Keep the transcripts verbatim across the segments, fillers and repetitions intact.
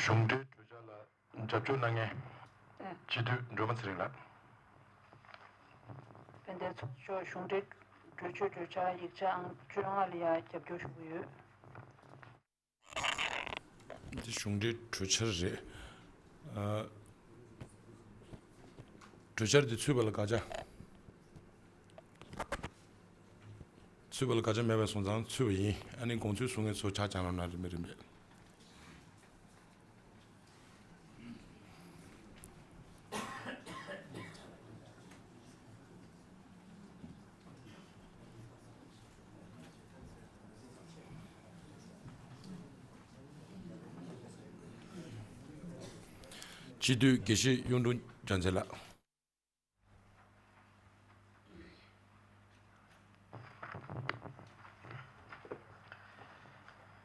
གཞུང་འབྲེལ་གྲོས་འཆར་ལ་རྒྱབ་སྐྱོར་གནང་མཁན་སྤྱི་འཐུས་སྒྲོལ་མ་ཚེ་རིང་ལགས། དཔལ་ལྡན་ཚོགས་གཙོ་མཆོག་གཞུང་འབྲེལ་གྲོས་ཆོད་གྲོས་འཆར་ཡིག་ཆ་ཨང་བཅོ་ལྔ་ལ་ཡང་རྒྱབ་སྐྱོར་ཞུ་གི་ཡོད། འདི་གཞུང་འབྲེལ་གྲོས་འཆར་རེད། ཨ། གྲོས་འཆར་འདི་ཚུད་པ་ལ་དགག་བྱ། ཚུད་པ་ལ་དགག་བྱ་མེད་པ་སོང་ཙང་ཚུད་པ་ཡིན། ཨ་ནི་དགོངས་ཚུལ་གསུང་མཁན་ཚོ་ཕྱག་བརྐྱངས་གནང་ན་རིམ་པས་རིམ་པས། སྤྱི་འཐུས་དགེ་བཤེས་གཡུང་དྲུང་རྒྱལ་མཚན་ལགས།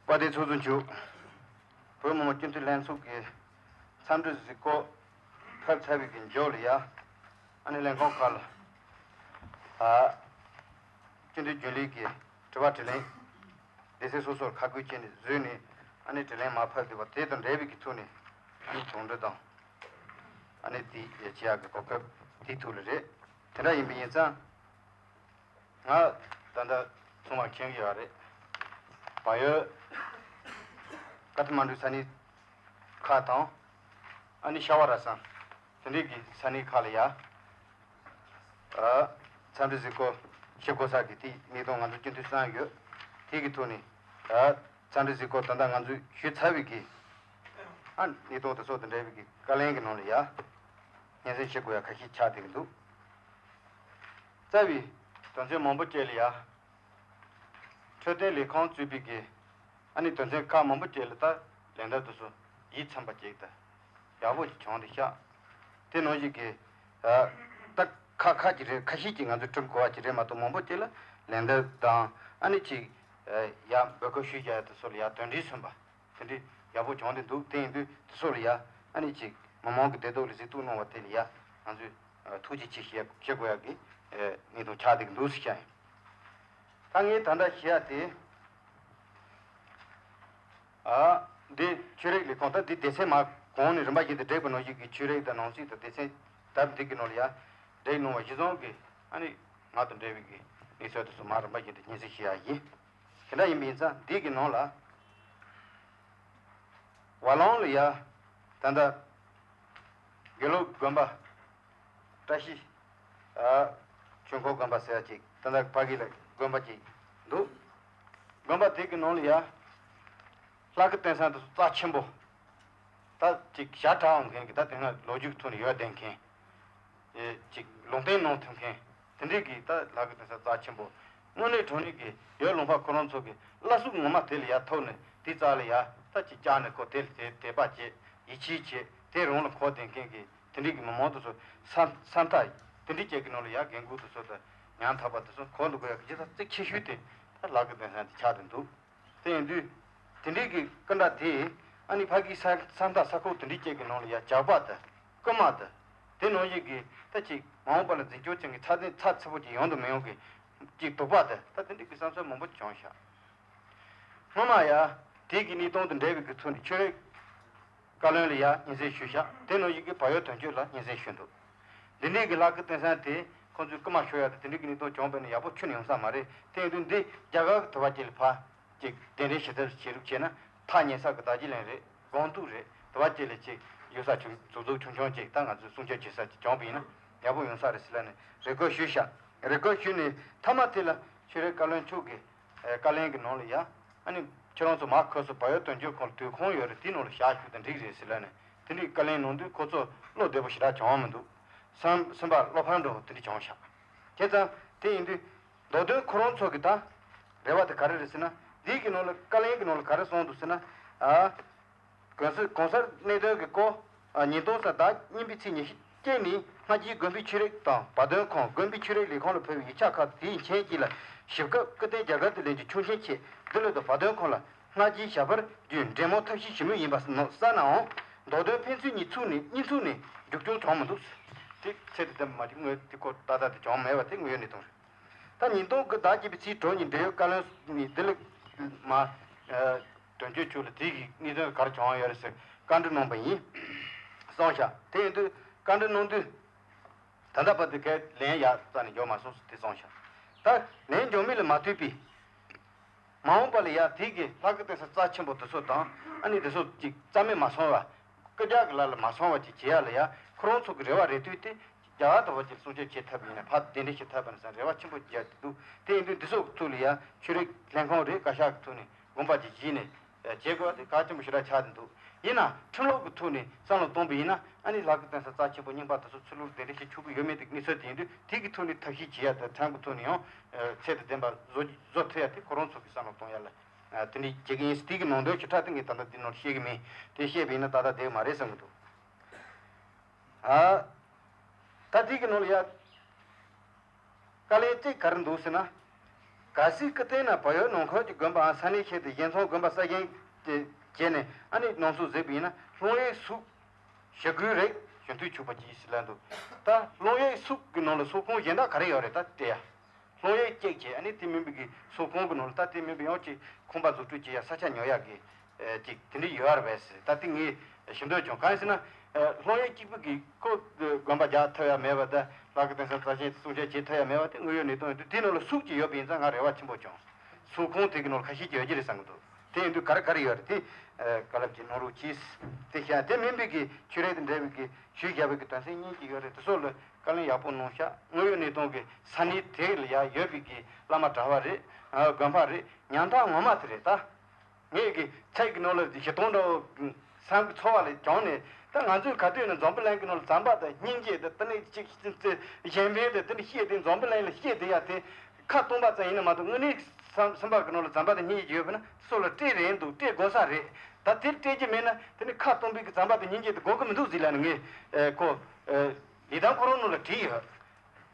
དཔལ་ལྡན་ཚོགས་གཙོ་མཆོག་བོད་མི་མང་སྤྱི་འཐུས་ལྷན་ཚོགས་ཀྱི་འཚམས་འདྲི་གཟིགས་སྐོར་ཕེབས་ཚར་བའི་གི་མཇུག་ལ་ཡ། ཨ་ནི་ལས་ཁུངས་ཁག་ལ། ཨ། སྤྱི་འཐུས་རྒྱུན་ལས་ཀྱི་དྲི་བ་དྲིས་ལན། སྡེ་ཚན་སོ་སོར་ཁ་བགོས་བྱས་ནས་བཟོས་ནས་ཨ་ནི་དྲིས་ལན་མར་ཕབ་བསྡད་པ་དེ་དང་འབྲེལ་བའི་གི་ཐོག་ནས་ཡིག་དོན་འགྲོ་དང་། ཨ་ནི་དེ་བྱེད་ཡག་གི་གོ་སྐབས་དེའི་ཐོག་ལ་རེད། དེ་འདྲ་ཡིན་པ་ཡིན་ཙང་། ང་ད་ལྟ་ཚང་མ་མཁྱེན་གྱི་ཡོད་རེད། བལ་ཡུལ་ཀ་ཐ་མན་གྲུ་ས་གནས་ཁག་དང་། ཨ་ནི་ཤ་བ་ར་སང་དེ་འདྲའི་གི་ས་གནས་ཁག་ལ་ཡ། ཨ། འཚམས་འདྲི་གཟིགས་སྐོར་ཞུ་དགོས་ས་གི་དེ་གནད་དོན་ང་ཚོ་སྤྱི་འཐུས་གསུམ་ཡོད། དེ་གི་ཐོག་ནས། ཨ། འཚམས་འདྲི་གཟིགས་སྐོར་ད་ལྟ་ང་ཚོས་ཞུས་ཚར་བའི་གི། ཨ། གནད་དོན་དེ་ཚོ་དང་འབྲེལ་བའི་གི་བཀའ་ལན་གི་ནང་ལ་ཡ། སྙན་སེང་ཞུ་དགོས་ཡ་ཁ་ཤས་ཆགས་བསྡད་ཀྱི་འདུག་རྩ་བའི་དོན་ཚན་མང་པོ་བཅས་ལ་ཡ། འཕྲོད་བསྟེན་ལས་ཁུངས་གཙོས་པའི་གི། ཨ་ནི་དོན་ཚན་ཁག་མང་པོ་བཅས་ལ་ད་ལན་འདེབས་དེ་ཚོ་ཡིད་ཚིམ་པ་ཅིག་དང་། ཡག་པོ་ཞིག་བྱུང་བསྡད་ཤག་དེ་ནང་བཞིན་གི། ཨ། ད་ཁག་ཁག་ཅིག་རེད། ཁ་ཤས་ཅིག་ང་ཚོས་སྒྲུབ་དགོས་པ་ཅིག་རེད་མ་གཏོགས་མང་པོ་ཅིག་ལ་ལན་འདེབས་དང་། ཨ་ནི་ཅིག་ཨ། ཡ་འབོད་སྐུལ་ཞུས་བཞག་ཡ་དེ་ཚོ་ལ་ཡ་དོན་འགྲིག་སོང་བ། དེ་འདྲའི་ཡག་པོ་བྱུང་བསྡད་འདུག་དེ་ཡིན་དུས་དེ་ཚོ་ལ་ཡ། ཨ་ནི་ཅིག་མི་མང་གི་བདེ་སྡུག་ལ་གཟིགས་སྐྱོང་གནང་བ་དེ་ལ་ཡ། ང་ཚོས་ཨ། ཐུགས་རྗེ་ཆེ་ཞུ་ཞུ་དགོས་ཡ་གི། ཨ། གནད་དོན་ཆགས་བསྡད་ཀྱི་འདུག་ཟེར་བཤད་ཡིན། ད་ངས་ད་ལྟ་ཞུ་ཡ་དེ། ཨ། འདི་ཆོས་རིག་ལས་ཁུངས་ད་འདི་སྡེ་ཚན་མ་གོང་ནས་རིམ་པ་བཞིན་དུ་བསྒྲིགས་པ་ནང་བཞིན་གྱི་ཆོས་རིག་དང་ནང་སྲིད་དང་སྡེ་ཚན་སྟབས་བདེ་གི་ནང་ལ་ཡ། བསྒྲིགས་གནང་བ་གཞི་བཟུང་གི། ཨ་ནི་ང་དང་འབྲེལ་བའི་གི་གནས་ཚུལ་དེ་ཚོ་མ་རིམ་པ་བཞིན་དུ་སྙན་སེང་ཞུ་ཡ་ཡིན། དེ་འདྲ་ཡིན་པ་ཡིན་ཙང་འདི་གི་ནང་ལ། ཝ་ལོང་ལ་ཡ། ད་ལྟ་དགེ་ལུགས་དགོན་པ། བཀྲ་ཤིས། ཨ། ཆོས་འཁོར་དགོན་པ་ཟེར་ཡ་ཅིག་ད་ལྟ་ཕ་གི་ལ་དགོན་པ་ཅིག་འདུག་དགོན་པ་དེ་གི་ནང་ལ་ཡ། ལྷ་སྐུ་རྟེན་གསར་དེ་ཚོ་རྩ་ཆེན་པོ། ད་ཅིག་ཞྭ་དྲག་འོང་མཁན་གི་ད་དེ་སྔ་ལོ་རྒྱུས་ཐོག་ནས་ཡོད་བསྡད་མཁན། ཨེ། ཅིག་ལུང་བསྟན་གནང་ཐུབ་མཁན། དེ་འདྲའི་གི་ད་ལྷ་སྐུ་རྟེན་གསར་རྩ་ཆེན་པོ། དངོས་གནས་དྲང་གནས་ཀྱི་ཡུལ་ལུང་པ་ཁོ་རང་ཚོ་གི་བླ་གཟུགས་ངོ་མ་དེ་ལ་ཡ་ཐུག་ནས་དེའི་རྩ་ལ་ཡ་ད་ཅིག་བཅར་ནས་ཁོ་དེ་ལ་དད་དད་པ་བྱེད། ཡིད་ཆེས་བྱེད། དེ་རང་ལ་གོ་བསྡད་མཁན་གི་དེ་འདྲའི་གི་མི་མང་དེ་ཚོ་ས་ས་མཐའ་དེ་འདྲའི་ཅིག་གི་ནང་ལ་ཡ་རྒན་རྒོན་དེ་ཚོ་དང་ཉམ་ཐག་པ་དེ་ཚོ་གོ་འདུག་གོ་ཡ་གི་ཇི་ལྟར་གཙིགས་ཆེ་ཤོས་དེ་ད་ལྷ་སྐུ་རྟེན་གསར་དེ་ཆགས་བསྡད་འདུག་དེ་ཡིན་དུས། དེ་འདྲའི་གི་སྐུ་འདྲ་དེ། ཨ་ནི་ཕ་གི་ས་ས་མཐའ་ས་ཁུལ་དེ་འདྲའི་ཅིག་གི་ནང་ལ་ཡ་ཇག་པ་དང་། རྐུན་མ་དང་། དེ་ནང་བཞིན་གི་ད་ཅིག་མ་འོངས་པ་ལ་འཛིན་སྐྱོང་བྱེད་མཁན་ཚ་ཚ་ཚ་ཚ་པོ་ཅིག་ཡོང་དང་མི་ཡོང་གི་ཅིག་དོགས་པ་དང་། ད་དེ་འདྲའི་གི་བསམ་ཚུལ་མང་པོ་བྱུང་ཤག་སྔོན་མ་ཡ། དེ་གི་གནས་སྟངས་དང་འབྲེལ་བའི་གི་ཚུལ་ནས་ཆོས་རིག་བཀའ་བློན་ལ་ཡ་སྙན་སེང་ཞུས་ཤག་དེ་ནང་བཞིན་གི་བལ་ཡུལ་དོན་གཅོད་ལ་སྙན་སེང་ཞུས་འདུག་འདི་འདྲའི་གི་ལྷ་སྐུ་རྟེན་གསར་དེ་ཁོང་ཚོས་རྐུ་མ་ཤོར་ཡ་དང་དེ་འདྲའི་གི་གནས་སྟངས་བྱུང་བས་ན་ཡག་པོ་ཁྱོན་ནས་ཡོང་ས་མ་རེད། དེ་ཡིན་དུས་འདི་རྒྱ་གར་གི་དུ་བ་ཅིག་ལ་ཕར་ཅིག་གདན་འདྲེན་ཞུ་ཐབས་བྱེད་རོགས་བྱས་ན། ཐག་ཉེ་ས་གི་བདག་གི་ལན་རེད། དགོངས་འདུག་རེད། དུ་བ་ཅིག་ལ་ཅིག་ཡོད་ས་ཆུང་ཟུག་ཟུག་ཆུང་ཆུང་ཅིག་ད་ང་ཚོས་སྲུང་སྐྱོབ་བྱེད་ས་ཅིག་བྱུང་བ་ཡིན་ན་ཡག་པོ་ཡོང་ས་རེད་ཟེར་ལབ་ནས་རེ་སྐུལ་ཞུས་ཤག་རེ་སྐུལ་ཞུས་ནས་མཐའ་མ་དེ་ལ་ཆོས་རིག་བཀའ་བློན་མཆོག་གིས་བཀའ་ལན་གྱི་ནང་ལ་ཡ། ཨ་ནི་ཁྱེད་རང་ཚོ་མར་ཁོ་ཚོ་བལ་ཡུལ་དོན་གཅོད་ཁང་ལ་དུས་ཁོངས་ཡོད་རེད། དེའི་ནང་ལ་བཞག་བཅུག་དང་འགྲིག་རེད་ཟེར་ལབ་ནས་དེ་འདྲའི་བཀའ་ལན་གནང་དུས་ཁོ་ཚོ་བློ་བདེ་པོ་ཞེ་དྲག་བྱུང་བ་མི་འདུག་སེམས་སེམས་པ་བློ་ཕམ་འདྲ་བོ་དེ་འདྲ་བྱུང་ཤག་བྱས་ཙང་དེ་ཡིན་དུས་མདོ་དོན་ཁོ་རང་ཚོ་གི་ད་རེ་བ་དེ་ག་རེ་རེད་ཟེར་ན། འདི་གི་ནང་ལ་བཀའ་ལན་གི་ནང་ལ་ག་རེ་གསུངས་འདུག་ཟེར་ན། ཨ། གོང་ས་གོང་ས་གནད་དོན་གྱི་སྐོར། ཨ། ཉིས་སྟོང་ཟླ་གཉིས་པའི་ཚེས་ཉི་ཤུ་རྩ་གཅིག་ཉིན་སྔ་རྗེས་དགོན་པའི་ཆོས་རིག་དང་བར་དོན་ཁང་དགོན་པའི་ཆོས་རིག་ལས་ཁང་ལ་ཕུལ་བའི་ཡིག་ཆ་ཁག་དེའི་མཆན་དཀྱིལ་ལ་ཞིབ་སྐབས་སྐུ་རྟེན་རྒྱ་གར་དུ་ལེན་རྒྱུ་ཆོག་མཆན་བཅས་འདི་ལོ་དང་བར་དོན་ཁང་ལ་སྔ་རྗེས་ཞལ་པར་བརྒྱུད་འབྲེལ་མོལ་ཐབས་ཤེས་ཞུས་མུས་ཡིན་པ་གསལ་ནའང་། མདོ་དོན་ཕན་ཚུན་གཉིས་ཚུགས་ནས་གཉིས་ཚུགས་ནས་མཇུག་སྐྱོང་བྱུང་མི་འདུག་དེ་ཚད་དུ་ལྡན་པ་མ་གཏོགས་དངོས་དེ་སྐོར་ཏག་ཏག་དེ་བྱུང་མེད་པ་དེ་དངོས་ཡོད་གནས་སྟངས་རེད། ད་ཉིས་སྟོང་དགུ་ཟླ་བརྒྱད་པའི་ཚེས་དྲུག་ཉིན་འབྲེལ་ཡོད་བཀའ་བློན་ནས་ལྡི་ལི་མ། ཨ། དོན་གཅོད་ཁྱོད་ལ་དེ་གི་གནས་ཚུལ་ག་རེ་བྱུང་ཡོད་རེད་ཟེར་བཀའ་འདྲི་གནང་པ་ཡིན། གསུངས་ཤག་དེ་ཡིན་དུས་བཀའ་འདྲི་གནང་དུས། ད་ལྟ་བར་དུ་གས་ལན་ཡག་རྩ་ནས་འབྱོར་མ་སོང་ཟེར་དེ་གསུངས་ཤག་ད་ལན་འབྱོར་མེད་ལ་མ་ལྟོས་པའི། མ་འོངས་པ་ལ་ཡ་དེ་གི་ལྷ་སྐུ་དེང་སང་རྩ་ཆེན་པོ་དེ་ཚོ་དང་ཨ་ནི་དེ་ཚོ་ཅིག་རྩ་མེད་མ་སོང་བ། སྐུ་རྒྱག་གི་ལ་ལ་མ་སོང་བ་ཅིག་བྱེད་ཡ་ལ་ཡ་ཁོ་རང་ཚོ་གི་རེ་བ་རེ་ལྟོས་དེ། རྒྱ་གར་དུ་བ་ཅིག་སྲུང་སྐྱོབ་བྱེད་ཐབས་ཡིན་ན་ཕར་གདན་འདྲེན་བྱེད་ཐབས་ཡིན་ན་རེ་བ་ཆེན་པོ་བརྒྱབ་འདུག་དེ་ཡིན་དུས་འདི་ཚོ་གི་ཐོག་ལ་ཡ་ཆོས་རིག་ལྷན་ཁང་རེད་བཀའ་ཤག་གི་ཐོག་ནས་དགོངས་པ་ཅིག་བཞེས་ནས་བྱེད་དགོས་པ་དེ་གལ་ཆེན་པོ་ཞེ་དྲག་ཆགས་འདུག་ཡིན་ན་ཁྲིམས་ལུགས་ཀྱི་ཐོག་ནས་བསམ་བློ་གཏོང་པ་ཡིན་ན་ཨ་ནི་ལྷ་སྐུ་དེང་སང་རྩ་ཆེན་པོ་རྙིང་པ་དེ་ཚོ་ཚུར་ལོག་གདན་འདྲེན་བྱེད་ཆོག་གི་ཡོད་མེད་དེ་གནས་ཚུལ་དེ་ཡིན་དུས་དེ་གི་ཐོག་ནས་ཐབས་ཤེས་བྱེད་ཡ་དང་ཁྲིམས་ཀྱི་ཐོག་ནས་ཡང་ཚད་དང་ལྡན་པ་བཟོ་བཟོ་ཐུབ་ཡ་དེ་ཁོ་རང་ཚོ་གི་བསམ་བློ་གཏོང་ཡ་ལ་དེ་འདྲའི་བྱེད་ཀྱི་ཡིན། དེ་གི་ནང་དོན་ཞེ་དྲག་དེ་ངས་ད་ལྟ་འདི་ནང་བཤད་གི་མེད། དེ་བཤད་པ་ཡིན་ན་ཏག་ཏག་བསྡད་གི་མ་རེད་བསམ་གི་འདུག་ཨ། ད་དེ་གི་ནང་ལ་ཡ། དཀའ་ལས་གཅིག་ག་རེ་འདུག་ཟེར་ན། གལ་སྲིད་སྐུ་རྟེན་ན་བལ་ཡུལ་ནང་ཁུལ་གྱི་དགོན་པའམ་ས་གནས་ཤིག་ཏུ་བཞེངས་ཚང་དགོན་པ་གསར་བཞེངས་ཀྱི་བྱས་ནས་ཨ་ནི་གནང་ཚུལ་གཟིགས་པ་ཡིན་ན་སློབ་ཡིག་སུག་ཞི་རྒོལ་རིགས་གཞོན་དུས་ཕྱུག་པ་གྱིས་ཟེར་ལབ་འདུག་ད་སློབ་ཡིག་སུག་གི་ནང་ལ་སུག་ཁང་གཞན་དག་ག་རེ་ཡོད་རེད་ད་དེ་ཡ། སློབ་ཡིག་གཅིག་བྱས་ཨ་ནི་དེ་མིན་པའི་གི་སུག་ཁང་གི་ནང་ལ་ད་དེ་མིན་པའི་ཡང་ཅིག་ཁང་པ་འཛུགས་སྐྲུན་བྱེད་ཡ་ས་ཆ་ཉོ་ཡ་གི་ཅིག་དེ་འདྲ་ཡོད་རེད་པས། ད་དེ་ངས་ཞུ་འདོད་བྱུང་གང་ཡིན་ཟེར་ན། སློབ་ཡོན་གཅིག་པུ་གིས་ཁོ་དགོན་པ་རྒྱག་ཐུབ་ཡ་མེད་པ་དང་ལྷ་སྐུ་དེང་སང་རྩ་ཆེན་སྲུང་སྐྱོབ་བྱེད་ཐུབ་ཡ་མེད་པ་དེ་དངོས་ཡོད་གནས་སྟངས་ཡིན་དུས་དེ་ནང་ལ་སུག་ཅིག་ཡོད་པ་ཡིན་ཙང་ང་རེ་བ་ཆེན་པོ་བྱུང་། སུག་ཁང་དེ་གི་ནང་ལ་ཁ་ཤས་ཀྱི་ཡོད་ཀྱི་རེད་བསམ་གི་འདུག་དེ་ཡིན་དུས་ག་རེ་ག་རེ་ཡོད་རེད་དེ། བཀའ་སློབ་ཀྱི་གནང་རོགས་གྱིས། དེ་བཞག་དེ་མིན་པའི་གི་ཆོས་རིག་དང་འབྲེལ་བའི་གི་ཞུས་བཞག་པའི་གི་དོན་ཚན་གཉིས་ཀྱི་ཡོད་རེད་དེ་ཚོ་ལ་བཀའ་ལན་ཡག་པོ་གནང་ཤག་དངོས་ཡོད་གནས་སྟངས་ཀྱི་ས་གནས་དེ་ལ་ཡ་ཡོད་པའི་གི་བླ་མ་གྲྭ་བ་རེད། དགོན་པ་རེད། ཉམ་ཐག་ངོ་མ་དེ་རེད་ད། ངས་ཀྱི་ཚིག་གི་ནང་ལ་ཞི་སྟོང་འདྲ་བོ་སེམས་ཀྱི་ཚོར་བ་ལས་བྱུང་ནས་ད་ང་ཚོས་ག་དུས་ནས་འཛམ་བུ་གླིང་གི་ནང་ལ་ཛམ་བྷ་དང་སྙིང་རྗེ་དང་དེ་ནས་ཅིག་གཞན་ཕན་དང་དེ་འདྲ་བཤད་དེ་འཛམ་བུ་གླིང་ལ་བཤད་དེ་ཡ་དེ་ཁ་སྟོང་པ་ཙམ་ཡིན་ན་མ་གཏོགས་དངོས་གནས་སེམས་སེམས་པ་གི་ནང་ལ་ཛམ་བྷ་དང་སྙིང་རྗེ་ཡོད་པ་ན་སོ་ལ་སྤྲད་རན་འདུག་སྤྲད་དགོས་ས་རེད། ད་དེ་སྤྲད་ཀྱི་མེད་ན་དེ་ནས་ཁ་སྟོང་པའི་གི་ཛམ་བྷ་དང་སྙིང་རྗེ་དེ་དགོས་ཀྱི་མི་འདུག་ཟེར་ལབ་ནས་ངས་ཁོ་ལི་ཐང་ཁོ་རང་ནང་ལ་བྲིས་ཡོད།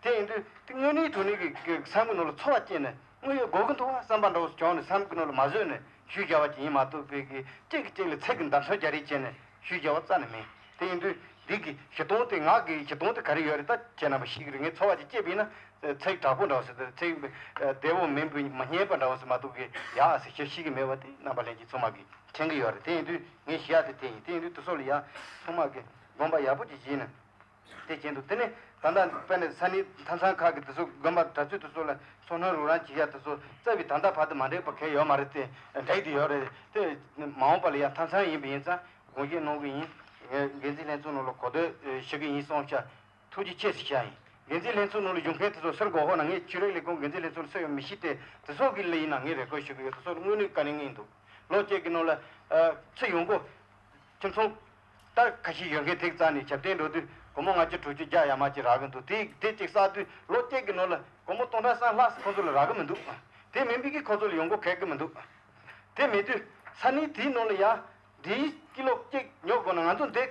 དེ་ཡིན་དུས་དེ་དངོས་གནས་དྲང་གནས་ཀྱི་ཀྱི་སེམས་ཀྱི་ནང་ལ་ཚོར་བ་སྐྱེས་ནས་དངོས་ཡོད་དགོས་ཀྱི་འདུག་བ་བསམ་པ་འདྲ་བོ་བྱུང་ནས་སེམས་ཀྱི་ནང་ལ་མ་བཟོད་ནས་ཞུས་བཞག་པ་ཅིག་ཡིན་མ་གཏོགས་པའི་གི་གཅིག་གིས་གཅིག་ལ་ཚིག་གི་འདར་སོ་རྒྱག་རེས་བྱས་ནས་ཞུས་བཞག་པ་རྩ་ནས་མེད། དེ་ཡིན་དུས་འདི་གི་ཞི་སྟོང་དེ་ངག་གི་ཞི་སྟོང་དེ་ག་རེ་ཡོད་རེད་ད་ཁྱེད་རྣམ་པ་ཤེས་ཀྱི་རེད། ངས་ཚོར་བ་ཅིག་སྐྱེས་པ་ཡིན་ན་ཚིག་དྲག་པོ་འདྲ་བོ་ཟེར་ཏེ་ཚིག་བདེ་བོ་མིན་པ་མ་སྙན་པ་འདྲ་བོ་ཟེར་མ་གཏོགས་གི་ཡག་ཟེར་ཞིབ་ཤེས་ཀྱི་མེད་པ་དེ་རྣམ་པ་ལྷན་རྒྱས་ཚང་མ་གིས་མཁྱེན་གྱི་ཡོད་རེད། དེ་ཡིན་དུས་ངས་ཞུ་ཡག་དེ་དེ་ཡིན། དེ་ཡིན་དུས་དེ་ཚོ་ལ་ཡ་ཚང་མ་གིས་དགོངས་པ་ཡག་པོ་ཅིག་བཞེས་ནས། དེ་བྱས་འདུག་དེ་ནས་ད་ལྟ་དཔེར་ན་ས་གནས་མཐའ་མཚམས་ཁག་གི་དེ་ཚོ་དགོན་པ་གྲྭ་ཚོས་དེ་ཚོ་ལ་ཚོར་སྣང་རོགས་རམ་བྱེད་ཡ་དེ་ཚོ་རྩ་བའི་ད་ལྟ་བར་དུ་མ་འགྲིག་པ་གང་ཡོད་མ་རེད་དེ་འགྲིག་བསྡད་ཡོད་རེད་དེ། མ་འོངས་པ་ལ་ཡང་མཐའ་མཚམས་ཡིན་པ་ཡིན་ཙང་དགོངས་བཞེས་གནང་གི་ཡིན། འགན་འཛིན་ལྷན་ཚོགས་ནང་ལ་གོ་བསྡུར་ཞུ་གི་ཡིན་གསུངས་ཤག་ཐུགས་རྗེ་ཆེ་ཟེར་ཤག་ཡིན། འགན་འཛིན་ལྷན་ཚོགས་ནང་ལ་ཡོང་མཁན་དེ་ཚོ་སུར་གོ་ཧོ་ན་ངས་ཆོས་རིག་ལས་ཁུངས་འགན་འཛིན་ལྷན་ཚོགས་ལ་སུ་ཡོང་མི་ཤེས་ཏེ་དེ་ཚོ་གི་ལ་ཡིན་ན་ངས་རེ་སྐུལ་ཞུ་གི་ཡོད། དེ་ཚོ་དངོས་གནས་དཀའ་ལས་ངན་འདུག་ལོ་གཅིག་གི་ནང་ལ་ཚུར་ཡོང་གོ་ཁྱིམ་ཚང་། ད་ཁ་ཤས་ཡོད་མཁན་ཐེག་རྩ་ནས་ཞབས་བརྟན་འགྲོ་དུས་སྒོར་མོ་ལྔ་བཅུ་དྲུག་ཅུ་བརྒྱ་ཡར་མར་ཅིག་རག་གི་འདུག་དེ་དེ་གཅིག་བསགས་དུས་ལོ་གཅིག་གི་ནང་ལ་སྒོར་མོ་སྟོང་ཕྲག་གསུམ་ལྷག་ཁོ་ཚོ་ལ་རག་གི་མི་འདུག་དེ་མིན་པའི་གི་ཁོ་ཚོ་ལ་ཡོང་སྒོ་གལ་གི་མི་འདུག་དེ་མེད་དུས་ས་གནས་དེའི་ནང་ལ་ཡ་འབྲས་ཀི་ལོ་གཅིག་ཉོ་དགོས་ན་ང་ཚོ་འདི་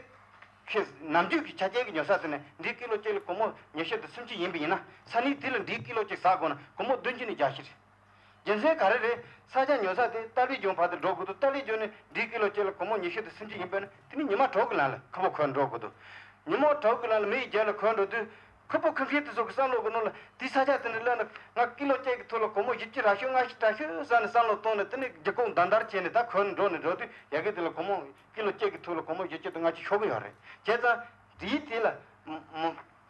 ཁེ་ནམ་རྒྱུན་གྱི་ཆ་རྐྱེན་གྱི་ཉོ་ས་དེ་ནས་འབྲས་ཀི་ལོ་གཅིག་ལ་སྒོར་མོ་ཉི་ཤུ་དང་སུམ་ཅུ་ཡིན་པ་ཡིན་ན་ས་གནས་དེ་ལ་འབྲས་ཀི་ལོ་གཅིག་ཟ་དགོས་ན་སྒོར་མོ་བདུན་ཅུ་ནས་བརྒྱད་ཅུ་རེད། རྒྱུ་མཚན་ག་རེ་རེད། ས་ཆ་ཉོ་ས་དེ་ཏཱ་ལའི་ཇོ་བར་དུ་འགྲོ་དགོས་འདུག་ཏཱ་ལའི་ཇོ་ནས་འབྲས་ཀི་ལོ་གཅིག་ལ་སྒོར་མོ་ཉི་ཤུ་དང་སུམ་ཅུ་ཡིན་པས་ན་དེ་ནི་ཉི་མ་དྲུག་གི་ནང་ལ་ཁུར་པོ་ཁུར་འགྲོ་དགོས་འདུག་ཉི་མ་དྲུག་གི་ནང་ལ་མི་ཡི་རྒྱབ་ལ་ཁུར་འགྲོ་དུས་ཁུར་པོ་ཁུར་མཁན་དེ་ཚོ་གི་བསམ་བློ་གི་ནང་ལ་དེ་ས་ཆ་དེ་ནས་སླེབས་ན་ང་ཀི་ལོ་གཅིག་གི་ཐོག་ལ་སྒོར་མོ་བཞི་བཅུ་རག་ཤོག་ལྔ་བཅུ་རག་ཤོག་བསམ་ནས་བསམ་བློ་གཏོང་ནས་དེ་ནས་རྒྱུ་ཁུག་འདར་འདར་བྱས་ནས་ད་ཁུར་འགྲོ་ནས་འགྲོ་དུས་ཡ་གི་དེ་ལ་སྒོར་མོ་ཀི་ལོ་གཅིག་གི་ཐོག་ལ་སྒོར་མོ་བཞི་བཅུ་དང་ལྔ་བཅུ་ཤོར་གི་ཡོད་རེད། བྱས་ཙང་དེའི་དེ་ལ་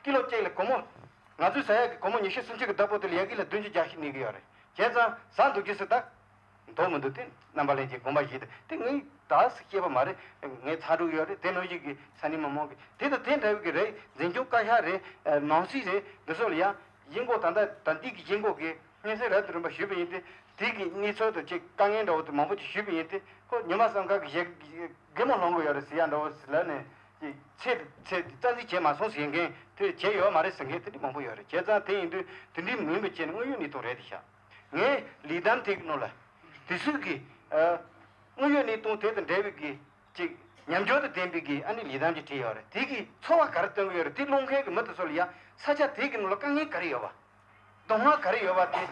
ཀི་ལོ་གཅིག་ལ་སྒོར་མོ་ང་ཚོས་ཟ་ཡག་གི་སྒོར་མོ་ཉི་ཤུ་སུམ་ཅུ་གི་བདག་པོ་དེ་ལ་ཡ་གི་ལ་བདུན་ཅུ་བརྒྱད་ཅུ་གནས་གི་ཡོད་རེད། བྱས་ཙང་ཟ་འདུག་རྒྱུ་ཟེར་ད། འདུག་མི་འདུག་དེ་རྣམ་པ་ལྷན་རྒྱས་དགོངས་པ་བཞེས་ཏེ་དེ་ངས་ད་སུ་སྐྱེས་པ་མ་རེད། ངས་ཚ་དྲུག་ཡོད་རེད། དེ་ནང་བཞིན་གྱི་ས་གནས་མི་མང་གི་དེ་དང་དེ་འདྲ་བའི་གི་རེད། འཛིན་སྐྱོང་བཀའ་ཤག་རེད། ནང་སྲིད་རེད། འདི་ཚོ་ལ་ཡ་གཞིས་འགོ་ད་ལྟ་ད་འདི་གི་གཞིས་འགོ་གི་སྙན་སེང་རབ་དང་རིམ་པ་ཞུས་པ་ཡིན་ཏེ་དེ་གི་གནས་ཚུལ་དང་ཅིག་དཀའ་ངལ་འདྲ་བོ་དེ་མང་པོ་ཅིག་ཞུས་པ་ཡིན་ཏེ་ཁོ་ཉི་མ་བསམ་ཁ་གི་ཞེ་གི་མོ་ལོང་གི་ཡོད་རེད་ཟེར་ཡ་འདྲ་བོ་ཟེར་ལབ་ནས་ཅིག་ཚེ་ཚེ་རྩ་འཛིན་བྱས་མ་སོང་ཟེར་མཁན་དེ་བྱས་ཡོད་མ་རེད་ཟེར་མཁན་དེ་འདྲ་མང་པོ་ཡོད་རེད། བྱས་ཙང་དེ་ཡིན་དུས་དེ་འདྲའི་མིན་པ་བྱས་ནས་དངོས་ཡོད་གནས་སྟངས་རེད་དེ་ཤག་ངས་ལི་ཐང་དེ་གི་ནང་ལ་དེ་ཚོས་ཀྱི་ཨ་དངོས་ཡོད་གནས་སྟངས་དེ་དང་འབྲེལ་བའི་གི་ཅིག་ཉམས་འགྱུར་དང་ལྡན་པའི་གི་ཨ་ནི་ལི་ཐང་ཅིག་བྲིས་ཡོད་རེད། དེ་གི་ཚོར་བ་ག་རེ་སྟོན་གི་ཡོད་རེད། དེ་ཀློག་མཁན་གི་མི་དེ་ཚོ་ལ་ཡ་ས་ཆ་དེ་གི་ནང་ལ་དཀའ་ངལ་ག་རེ་ཡོད་པ། སྡུག་བསྔལ་ག་རེ་ཡོད་པ་དེ་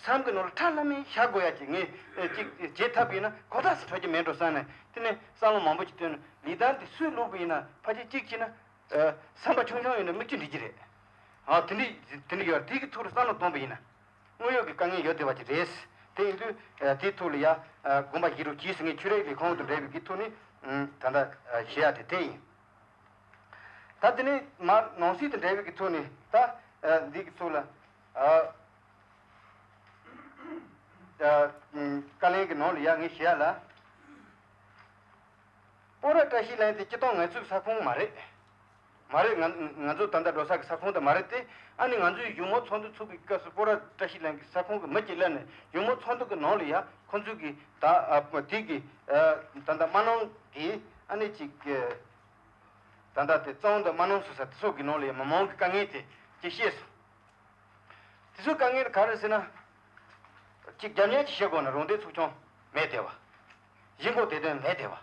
སེམས་གི་ནང་ལ་ཁྲ་ལམ་མེ་བཞག་དགོས་ཡ་ཅིག་ངས་ཅིག་བྱེད་ཐབས་ཡིན་ན་གོ་ཐག་སུ་འཕྲོད་ཀྱི་མེད་འགྲོ་བསམ་ནས་དེ་ནས་བསམ་བློ་མང་པོ་ཅིག་བཏོན་ནས་ལི་ཐང་དེ་སུས་བླུགས་པ་ཡིན་ན་ཕལ་ཆེར་གཅིག་བྱས་ན། ཨ། བསམ་པ་ཆུང་ཆུང་ཡིན་ན་མིག་ཆུ་འགྲིལ་གྱི་རེད། ཨ། དེ་འདྲ་དེ་འདྲ་ཡོད་རེད། དེ་གི་ཐུགས་ལ་བསམ་བློ་གཏོང་པ་ཡིན་ན། དངོས་ཡོད་ཀྱི་དཀའ་ངལ་ཡོད་བསྡད་པ་ཅིག་རེད། དེ་ཡིན་དུས་དེའི་ཐོག་ལ་ཡ་དགོངས་པ་བཞེས་རོགས་གྱིས་ཟེར་ངས་ཆོས་རིག་ལས་ཁུངས་དང་འབྲེལ་བའི་གི་ཐོག་ནས་ད་ལྟ་ཞུ་ཡ་དེ་དེ་ཡིན། ད་དེ་ནས་མར་ནང་སྲིད་དང་འབྲེལ་བའི་གི་ཐོག་ནས་ད་འདི་གི་ཐོག་ལ་བཀའ་ལན་གི་ནང་ལ་ཡ་ངས་ཞུ་ཡ་ལ། སྤོ་ར་བཀྲ་ཤིས་གླིང་དེ་སྤྱིར་བཏང་ང་ཚོའི་ས་ཁོངས་མ་རེད། མ་རེད། ང་ང་ཚོ་ད་ལྟ་འགྲོ་ས་གི་ས་ཁོངས་དེ་མ་རེད་དེ། ཨ་ནི་ང་ཚོའི་གཞུང་མང་ཚོགས་འདུ་ཚུགས་པའི་སྐབས་སུ་སྤོ་ར་བཀྲ་ཤིས་གླིང་གི་ས་ཁོངས་ཀྱི་མི་གཅིག་སླེབས་ནས་གཞུང་མང་ཚོགས་འདུ་གི་ནང་ལ་ཡ་ཁོང་ཚོའི་གི་ད་ཨ་དེ་གི་ཨ་ད་ལྟ་སྨར་ནང་གི་ཨ་ནི་གཅིག་གི་ད་ལྟ་དེ་གཙང་དང་སྨར་ནང་སོ་ས་དེ་ཚོ་གི་ནང་ལ་ཡ་མི་མང་གི་དཀའ་ངལ་དེ་ཅིག་བཤད་སོང་། དེ་ཚོའི་དཀའ་ངལ་ག་རེ་ཟེར་ན། གཅིག་རྒྱབ་གཉེར་གྱི་བྱེད་སྒོ་ནི་རོང་སྡེ་ཚོགས་ཆུང་མེད་བསྡད་པ། གཞིས་འགོ་བདེ་དོན་མེད་བསྡད་པ།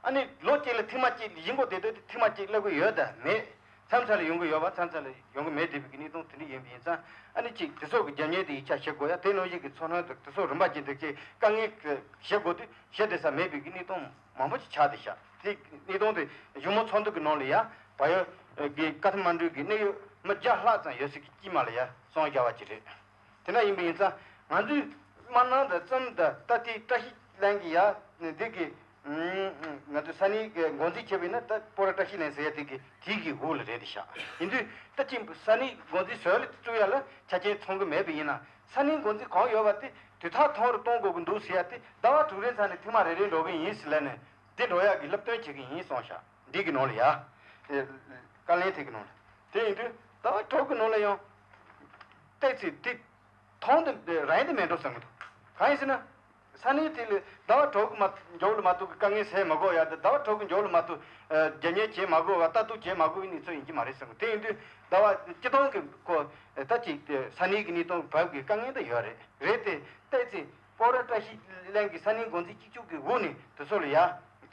ཨ་ནི་ལོ་གཅིག་ལ་ཐེངས་མ་གཅིག་གཞིས་འགོ་བདེ་དོན་དེ་ཐེངས་མ་གཅིག་སླེབས་ཀྱི་ཡོད་དམ་མེད། མཚམས་མཚམས་ལ་ཡོང་གི་ཡོད་པ་མཚམས་མཚམས་ལ་ཡོང་གི་མེད་བསྡད་པའི་གི་གནས་སྟངས་དེ་འདྲ་ཡིན་པ་ཡིན་ཙང་ཨ་ནི་གཅིག་དེ་ཚོ་གི་རྒྱབ་གཉེར་དེ་ཡིག་ཆ་བྱེད་དགོས་ཡ་དེ་ནང་བཞིན་གི་ཚོར་སྣང་དང་དེ་ཚོ་རིམ་པ་བྱས་ཏེ་གཅིག་དཀའ་ངལ་གྱི་བྱེད་སྒོ་དེ་བྱེད་བསྡད་ས་མེད་པའི་གི་གནས་སྟངས་མང་པོ་ཅིག་ཆགས་བསྡད་ཤག་དེ་གནས་སྟངས་དེ་གཞུང་མང་ཚོགས་འདུ་གི་ནང་ལ་ཡ་བལ་ཡུལ་གི་ཀ་ཐ་མན་གྲུ་གི་གནད་ཡོད་མི་བརྒྱ་ལྷག་ཙམ་ཡོད་ས་གི་དཀྱིལ་མ་ལ་ཡ་གསུངས་བཞག་པ་ཅིག་རེད། དེ་འདྲ་ཡིན་པ་ཡིན་ཙང་ང་ཚོས་སྨར་ནང་དང་གཙང་དང་ད་ལྟའི་བཀྲ་ཤིས་གླིང་གི་ཡ་འདི་གི་ང་ཚོས་ས་གནས་ཀྱི་འགོ་འཛིན་བྱས་པ་ཡིན་ན་ད་སྤོ་ར་བཀྲ་ཤིས་གླིང་ཟེར་ཡ་དེ་གི་དེའི་གི་འོག་ལ་རེད་དེ་ཤག་ཡིན་དུས་ད་ཅིག་ས་གནས་འགོ་འཛིན་ཟུར་ལ་བཙུགས་ཡ་ལ་ཆ་རྐྱེན་ཚང་གི་མེད་པ་ཡིན་ན་ས་གནས་འགོ་འཛིན་གང་ཡོད་པ་དེ་དུས་ཐག་ཐུང་རུ་གཏོང་དགོས་ཀྱི་འདུག་ཟེར་ཡ་དེ་ཟླ་བ་དྲུག་རེའི་མཚམས་ནས་ཐེངས་མ་རེ་རེ་འགྲོ་གི་ཡིན་ཟེར་ལབ་ནས་འདི་འགྲོ་ཡ་གི་སློབ་སྟོན་བྱེད་ཀྱི་ཡིན་གསུངས་ཤག་འདི་གི་ནང་ལ་ཡ། བཀའ་བློན་དེ་གི་ནང་ལ། དེ་ཡིན་དུས་ཟླ་བ་དྲུག་གི་ནང་ལ་ཡང་། བལྟས་ཚེ་དེ། ཐོང་དེ་རང་དེ་མེད་འགྲོ་བསམ་གི་འདུག་གང་ཡིན་ཟེར་ན། ས་གནས་དེ་ལ་ཟླ་བ་དྲུག་གི་མ་མཇུག་ལ་མ་གཏོགས་ཀྱི་དཀའ་ངལ་སེལ་མ་དགོས་ཡ་དེ་ཟླ་བ་དྲུག་གི་མཇུག་ལ་མ་གཏོགས་རྒྱབ་གཉེར་བྱེད་མ་དགོས་པ་ལྟ་རྟོག་བྱེད་མ་དགོས་པའི་གནས་ཚུལ་ཡིན་གྱི་མ་རེད་བསམ་གི་དེ་ཡིན་དུས་ཟླ་བ་སྤྱི་བཏང་གི་ཁོ་ད་ཅིག་ས་གནས་ཀྱི་གནས་སྟངས་བབ་ཀྱི་དཀའ་ངལ་འདི་ཡོད་རེད་རེད་དེ་བལྟས་ཚེ་སྤོ་ར་བཀྲ་ཤིས་གླིང་གི་ས་གནས་འགོ་འཛིན་གཅིག་མཇུག་གི་འོག་ནས་དེ་ཚོ་ལ་ཡ་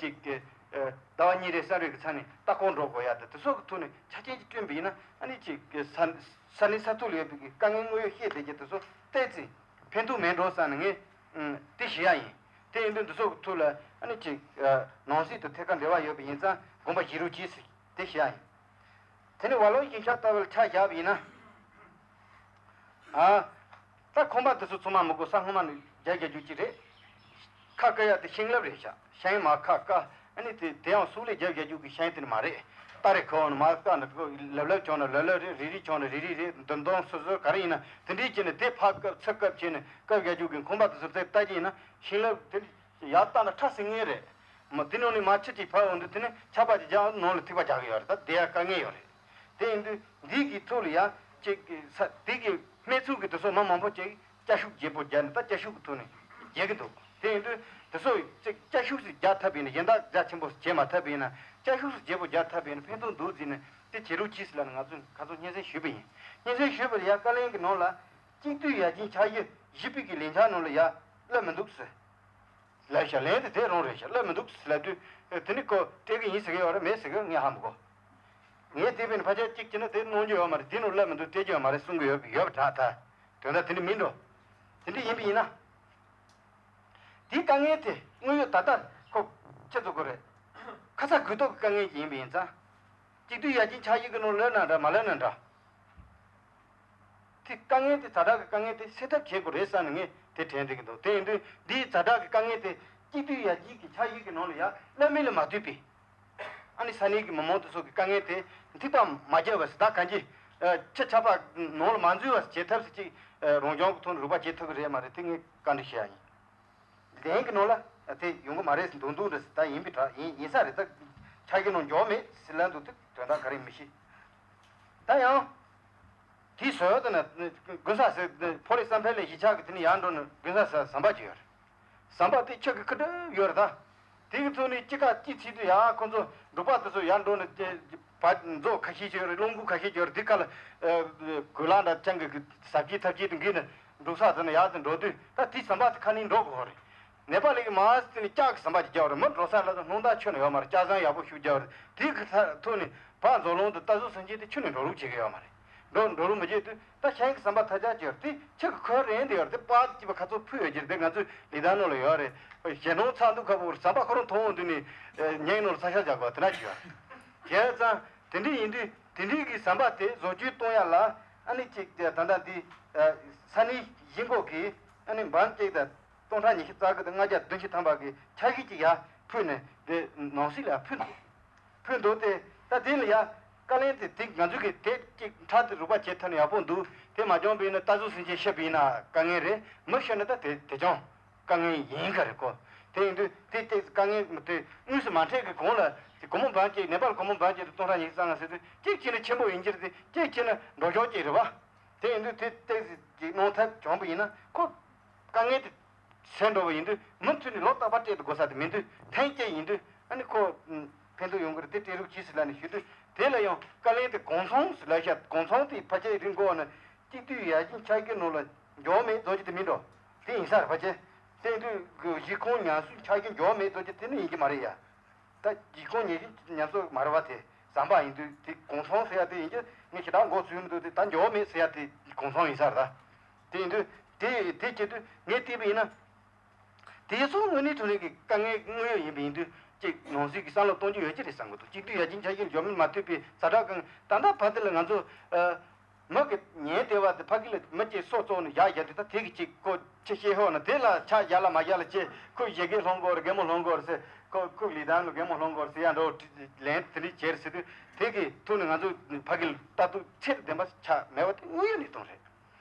ཅིག་ཟླ་བ་གཉིས་རེ་གསུམ་རེ་གི་ཚབ་ནས་ལྟ་སྐོར་འགྲོ་དགོས་ཡ་དེ་དེ་ཚོ་གི་ཐོག་ནས་ཆ་རྐྱེན་ཅིག་བསྐྲུན་པ་ཡིན་ན་ཨ་ནི་ཅིག་ས་ས་གནས་ས་ཐོག་ལ་ཡོད་པའི་གི་དཀའ་ངལ་དངོས་ཡོད་བཤད་བསྡད་རྒྱུ་དེ་ཚོ་བལྟས་ཚེ་ཕན་ཐོགས་མེད་འགྲོ་བསམ་ནས་ངས་དེ་ཞུ་ཡ་ཡིན། དེ་ཡིན་དུས་འདི་ཚོ་གི་ཐོག་ལ་ཨ་ནི་ཅིག་ནང་སྲིད་དང་ཐད་ཀར་འབྲེལ་བ་ཡོད་པ་ཡིན་ཙང་དགོངས་པ་བཞེས་རོགས་གྱིས་ཟེར་དེ་ཞུ་ཡ་ཡིན། དེ་ནས་ཝ་ལོ་ཞིང་ཆ་ལྟ་བུར་ཆ་བཞག་པ་ཡིན་ན། ཨ། ད་ཁང་པ་དེ་ཚོ་ཚང་མ་མི་དགོས་ས་སྔོན་མ་ནས་རྒྱབ་རྒྱག་རྒྱུ་ཅིག་རེད། ཁ་བཀག་ཡ་དེ་ཤིང་ལེབ་རེད་ཤག་ཤིང་མར་ཁ་བཀག་ཨ་ནི་དེ་དེ་ཡང་སུག་ལས་རྒྱབ་རྒྱག་རྒྱུ་གི་ཤིང་དེ་ནི་མ་རེད། སྟ་རེ་ཁ་འོང་ནས་མར་བཀག་ནས་ལེབ་ལེབ་བྱུང་ན་ལེབ་ལེབ་རེད་རིལ་རིལ་བྱུང་ན་རིལ་རིལ་རེད་མདུང་མདུང་སོ་སོ་ག་རེ་ཡིན་ན་དེ་འདྲས་བྱས་ནས་དེ་ཕར་བཀབ་ཚུར་བཀབ་བྱས་ནས་བཀབ་རྒྱག་རྒྱུ་གི་ཁང་པ་དེ་ཚོ་རྩད་ལྟ་རྒྱུ་ཡིན་ན་ཤིང་ལེབ་དེ་ནི་ཡར་བཏང་ན་ཁྲ་སིང་ངེ་རེད། མ་དེ་ནང་ནས་མར་ཆུ་ཅིག་ཕར་འོང་དུས་དེ་ནི་ཆར་པ་ཅིག་རྒྱག་ནང་ལ་ཐིགས་པ་རྒྱག་གི་ཡོད་རེད་ད་དེ་ཡང་དཀའ་ངལ་ཡོད་རེད། དེ་ཡིན་དུས་འདི་གི་ཐོག་ལ་ཡང་ཅིག་ས་དེ་གི་སྨད་ཚུགས་ཀྱི་དེ་ཚོ་མི་མང་པོ་ཅིག་སྐྱ་ཤུགས་རྒྱས་པོ་རྒྱག་ནས་ད་སྐྱ་ཤུགས་ཀྱི་ཐོག་ནས་རྒྱག་གི་འདུག་དེ་ཡིན་དུས་དེ་ཚོ་ཅིག་སྐྱ་ཤུགས་སུ་རྒྱག་ཐབས་ཡིན་ན་གཞན་དག་རྒྱ་ཆེན་པོ་བྱེད་མ་ཐུབ་པ་ཡིན་ན་སྐྱ་ཤུགས་སུ་རྒྱས་པོ་རྒྱག་ཐུབ་པ་ཡིན་ན་ཕན་ཐོགས་འདུག་ཟེར་ནས་དེ་བྱེད་རོགས་གྱིས་ཟེར་ལབ་ནས་ང་ཚོས་ཁ་ཚོན་སྙན་སེང་ཞུས་པ་ཡིན། སྙན་སེང་ཞུས་པ་ལ་ཡ་བཀའ་བློན་གྱི་ནང་ལ་གཅིག་སྡུད་ཡར་རྒྱས་འཆར་གཞི་བཞི་པའི་གི་ལས་འཆར་ནང་ལ་ཡ་སླེབས་མི་འདུག་ཟེར། ལབ་ཤག་ལན་དེ་དེ་རང་རེད་ཤག་ལབ་མི་འདུག་ཟེར་ལབ་དུས་ཨེ་དེ་ནི་ཁོ་སྤྲད་གི་ཡིན་ཟེར་གི་ཡོད་རེད་མེད་ཟེར་གི་ངས་ཧ་མི་གོ། ངས་དེ་བས་ནི་ཕལ་ཆེར་གཅིག་བྱས་ན་དེ་གནང་རྒྱུ་ཡོད་མ་རེད་དེ་ནང་ལབ་མི་འདུག་སྤྲད་རྒྱུ་ཡོད་མ་རེད་གསུང་གི་ཡོད་ཡོད་པ་འདྲ་ད། དོན་དག་དེ་འདྲ་མིན་འགྲོ། དེ་འདྲ་ཡིན་པ་ཡིན་ན། དེའི་དཀའ་ངལ་དེ་དངོས་ཡོད་ད་ལྟ་ཁོ་ཁྱེད་ཚོ་གོ་རེད། ཁ་ཚ་དགོས་གཏུག་གི་དཀའ་ངལ་ཅིག་ཡིན་པ་ཡིན་ཙང་། གཅིག་སྡུད་ཡར་རྒྱས་འཆར་གཞི་གི་ནང་ལོན་ན་འདྲ་མ་ལོན་ན་འདྲ། དེ་དཀའ་ངལ་དེ་ཛ་དྲག་གི་དཀའ་ངལ་དེ་སེལ་ཐབས་བྱེད་དགོས་རེད་བསམ་ནས་ངས་དེ་དྲན་བསྡད་ཀྱི་འདུག་དེ་ཡིན་དུས་འདིའི་ཛ་དྲག་གི་དཀའ་ངལ་དེ་གཅིག་སྡུད་ཡར་རྒྱས་ཀྱི་འཆར་གཞི་གི་ནང་ལ་ཡང་བླ་མེད་ལ་མ་ལྟོས་པའི། ཨ་ནི་ས་གནས་ཀྱི་མི་མང་དེ་ཚོ་གི་དཀའ་ངལ་དེ་ཐིགས་པ་མ་བརྒྱབ་པ་ཟེར་ད་གང་ཅི། ཁྱི་ཆགས་པ་ནང་ལ་མ་འཛུལ་བ་བྱེད་ཐབས་ཟེར་ཅིག་རང་སྦྱོང་གི་ཐོག་ནས་རོགས་པ་བྱེད་ཐུབ་ཀྱི་རེད་མ་རེད་དེ་ངས་བཀའ་འདྲི་ཞུ་ཡ་ཡིན། ལན་གྱི་ནང་ལ་དེ་ཡོང་གི་མ་རེད་ཟེར་འདུག་འདུག་འདྲ་ཟེར་ད་ཡིན་པའི་དྲག་ཡིན་ཡིན་ས་རེད་ད། འཆར་གཞི་ནང་འཇོག་མེད་ཟེར་ལབ་འདུག་དེ་དོན་དག་ག་རེ་མི་ཤེས། ད་ཡང་། དེའི་ཟོལ་དུ་ན་དགུན་ས་ཟེར་ཕོ་ལི་བསམ་འཕེལ་ལས་གཞིས་ཆགས་ཀྱི་དེ་ནས་ཡར་འགྲོ་ནས་དགུན་ས་ཟེར་ཟམ་པ་ཅིག་ཡོད་རེད། ཟམ་པ་དེ་ཁྱི་གི་ཁུ་འདྲ་ཡོད་རེད་ད། དེ་གི་ཚོ་ནས་དཀྱིལ་ཁ་དཀྱིལ་ཚིག་དུས་ཡང་ཁོ་ཚོ་འབྲོག་པ་དེ་ཚོ་ཡར་འགྲོ་ནས་བ་མཛོ་ཁ་ཤས་ཅིག་ཡོད་རེད་རླུང་བུ་ཁ་ཤས་ཅིག་ཡོད་རེད་དེ་ཁ་ལ་གོས་ལག་འདྲ་ཅང་གི་ཟབ་ཅིག་ཐབས་ཅིག་དེ་འགིས་ནས། འབྲོག་ས་དེ་ནས་ཡར་དེ་འགྲོ་དུས་ད་དེ་ཟམ་པ་དེ་ཁ་ནས་འགྲོ་དགོས་རེད། ནེ་པ་ལི་གི་མ་དེ་ནས་ལྕགས་ཀྱི་ཟམ་པ་ཅིག་རྒྱག་རེད་མི་འགྲོ་ས་ལ་དང་སྣུམ་དང་ཆུ་ནི་ཡོད་མ་རེད་ལྕགས་ཟམ་ཡག་པོ་ཞིག་རྒྱག་རེད་དེ་གི་ཐ་ཐོག་ནས་ཕར་མཛོ་ལུང་དུ་རྟ་ཟོག་སུན་ཆེན་དེ་ཆུ་ནས་འགྲོ་ལུགས་བྱེད་གི་ཡོད་མ་རེད། འགྲོ་འགྲོ་ལུགས་མི་བྱེད་དུས་ད་ཤིང་གི་ཟམ་པ་ཐ་ཆད་ཅིག་ཡོད་རེད་དེ་ཆུ་གི་ཁོལ་རན་དེ་ཡོད་རེད་དེ་པར་དེ་སྐྱིད་པ་ཁ་ཚོ་ཕུད་ཡོད་ཀྱི་རེད་དེ་ང་ཚོའི་ལི་ཐང་ནང་ལ་ཡོད་རེད། ཞེ་སྣང་ཚ་འདུག་ཁ་པོ་ཟམ་པ་ཁོ་རང་མཐོང་འོང་དུས་ནས་ཉལ་ནང་ལ་ས་ཤ་རྒྱག་དགོས་དེ་འདྲ་ཅིག་ཡོད་རེད། བྱས་ཙང་དེ་འདྲ་ཡིན་དུས་དེ་འདྲའི་གི་ཟམ་པ་དེ་བཟོ་བཅོས་གཏོང་ཡ་ལ་ཨ་ནི་ཅིག་ད་ལྟ་འདི་ས་གནས་གཞིས་འགོ་གི་ཨ་ནི་འབུམ་གཅིག་དང་སྟོང་ཕྲག་ཉི་ཤུ་རྩ་དགུ་དང་ལྔ་བརྒྱ་བདུན་ཅུ་ཐམ་པ་གི་ཆ་ཤས་ཅིག་ཡར་ཕུལ་ནས་དེ་ནང་སྲིད་ལ་ཕུལ་འདུག་ཕུལ་འདུག་སྟེ། ད་དེ་ལ་ཡ་བཀའ་ལན་དེ་དེ་ང་ཚོ་གི་དེ་གཅིག་ཕྲག་དེ་རུག་པ་བྱེད་ཐུབ་ན་ཡག་པོ་འདུག་དེ་མ་བྱུང་བ་ཡིན་ན་ད་གཟོད་སེམས་ཅན་ཤི་བ་ཡིན་ན་དཀའ་ངལ་རེད། མི་ཤི་ན་ད་དེ་དེ་ཀྱང་དཀའ་ངལ་ཡིན་ག་རེད་ཀོ། དེ་ཡིན་དུས་དེ་དེ་དཀའ་ངལ་མི་དེ་དངོས་སུ་མ་འཕྲད་གི་གོང་ལ་དེ་སྒོར་མོ་འབུམ་གཅིག་ནེ་པཱལ་སྒོར་མོ་འབུམ་གཅིག་དང་སྟོང་ཕྲག་ཉི་ཤུ་རྩ་ལྔ་ཟེར་དུས་གཅིག་བྱས་ན་ཆེན་པོ་ཡིན་གྱི་རེད། དེ་གཅིག་བྱས་ན་འགྲོ་ཕྱོགས་གཅིག་རེད་བ། དེ་ཡིན་དུས་དེ་ཏོག་ཙམ་ཅིག་གནོང་ཐབས་བྱུང་བ་ཡིན་ན་ཁོ་དཀའ་ངལ་དེ་སེལ་འགྲོ་བ་ཡིན་དུས་མུ་མཐུད་ནས་ལོ་རྟག་པར་སྤྲད་དུ་དགོས་ས་དེ་མི་འདུག་ཐེངས་གཅིག་ཡིན་དུས་ཨ་ནི་ཁོ་ཕན་ཐོགས་ཡོང་གི་རེད། དེ་སྤྲད་རོགས་གྱིས་ཟེར་ལབ་ནས་ཞུ་དུས་དེ་ལ་ཡང་བཀའ་ལན་དེ་གོང་ཚོང་ཟེར་ལབ་ཤག་གོང་ཚོང་དེ་ཕལ་ཆེར་རིང་གོ་ནས་གཅིག་སྡུད་ཡར་རྒྱས་ཆགས་ཀྱི་ནང་ལ་འགྱོ་མེད་རྫོགས་ཀྱི་དེ་མིན་འགྲོ། དེ་ཡིན་ས་རེད་ཕལ་ཆེར། དེ་ཡིན་དུས་གཞི་ཁོངས་ཉམས་གསོ་ཆགས་ཀྱི་འགྱོ་མེད་རྫོགས་ཀྱི་དེ་ནི་ཡིན་གྱི་མ་རེད་ཡ། ད་གཞི་ཁོངས་ཉེ་ཤོས་ཉམས་གསོ་མ་རེད་བ། དེ་ཟམ་པ་ཡིན་དུས་དེ་གོང་ཚོང་ཟེར་ཡ་དེ་ཡིན་གྱི་ངས་ཞེ་དྲག་མགོ་ཚོས་མི་འདུག་དེ་ད་འགྱོ་མེད་ཟེར་ཡ་དེ་གོང་ཚོང་ཡིན་ས་རེད་ད། དེ་ཡིན་དུས་དེ་དེ་བྱེད་དུས་ངས་བལྟས་པ་ཡིན་ན། དེ་ཚོ་དངོས་གནས་དྲང་གནས་ཀྱི་དཀའ་ངལ་དངོས་ཡོད་ཡིན་པ་ཡིན་དུས་གཅིག་ནང་སྲིད་ཀྱི་བསམ་བློ་གཏོང་རྒྱུ་ཡོད་ཀྱི་རེད་བསམ་གི་འདུག་གཅིག་སྡུད་ཡར་རྒྱས་འཆར་གཞི་འཇོག་མིན་མ་ཐུབ་པའི་ཛ་དྲག་གི་ད་ལྟ་བར་དུ་ལ་ང་ཚོ་ཨ། མི་གི་ཉན་བདེ་བ་དེ་ཕ་གི་ལ་མི་གཅིག་སྲོག་བཙོག་ནས་ཡར་བཞག་དུས་ད་དེ་གི་གཅིག་ཁོ་ཆེ་ཤེས་ཧོ་ན་དེ་ལ་ཆ་བཞག་ལ་མ་བཞག་ལ་ཅེ་ཁོས་ཞེ་གེ་སློང་གོ་རེད། རྒན་མོ་སློང་གོ་རེད་ཟེར། ཁོ་ཁོས་ལི་ཐང་གི་རྒན་མོ་སློང་གོ་རེད་ཟེར་ཡ་འགྲོ་ལན་དེ་འདྲ་བྱས་ཟེར་དུས་དེ་གི་ཐོག་ནས་ང་ཚོ་ཕ་གི་ལ་ལྟ་རྟོག་ཆེ་རུ་ལྡན་པ་ཆགས་མེད་པ་དེ་དངོས་ཡོད་གནས་སྟངས་རེད།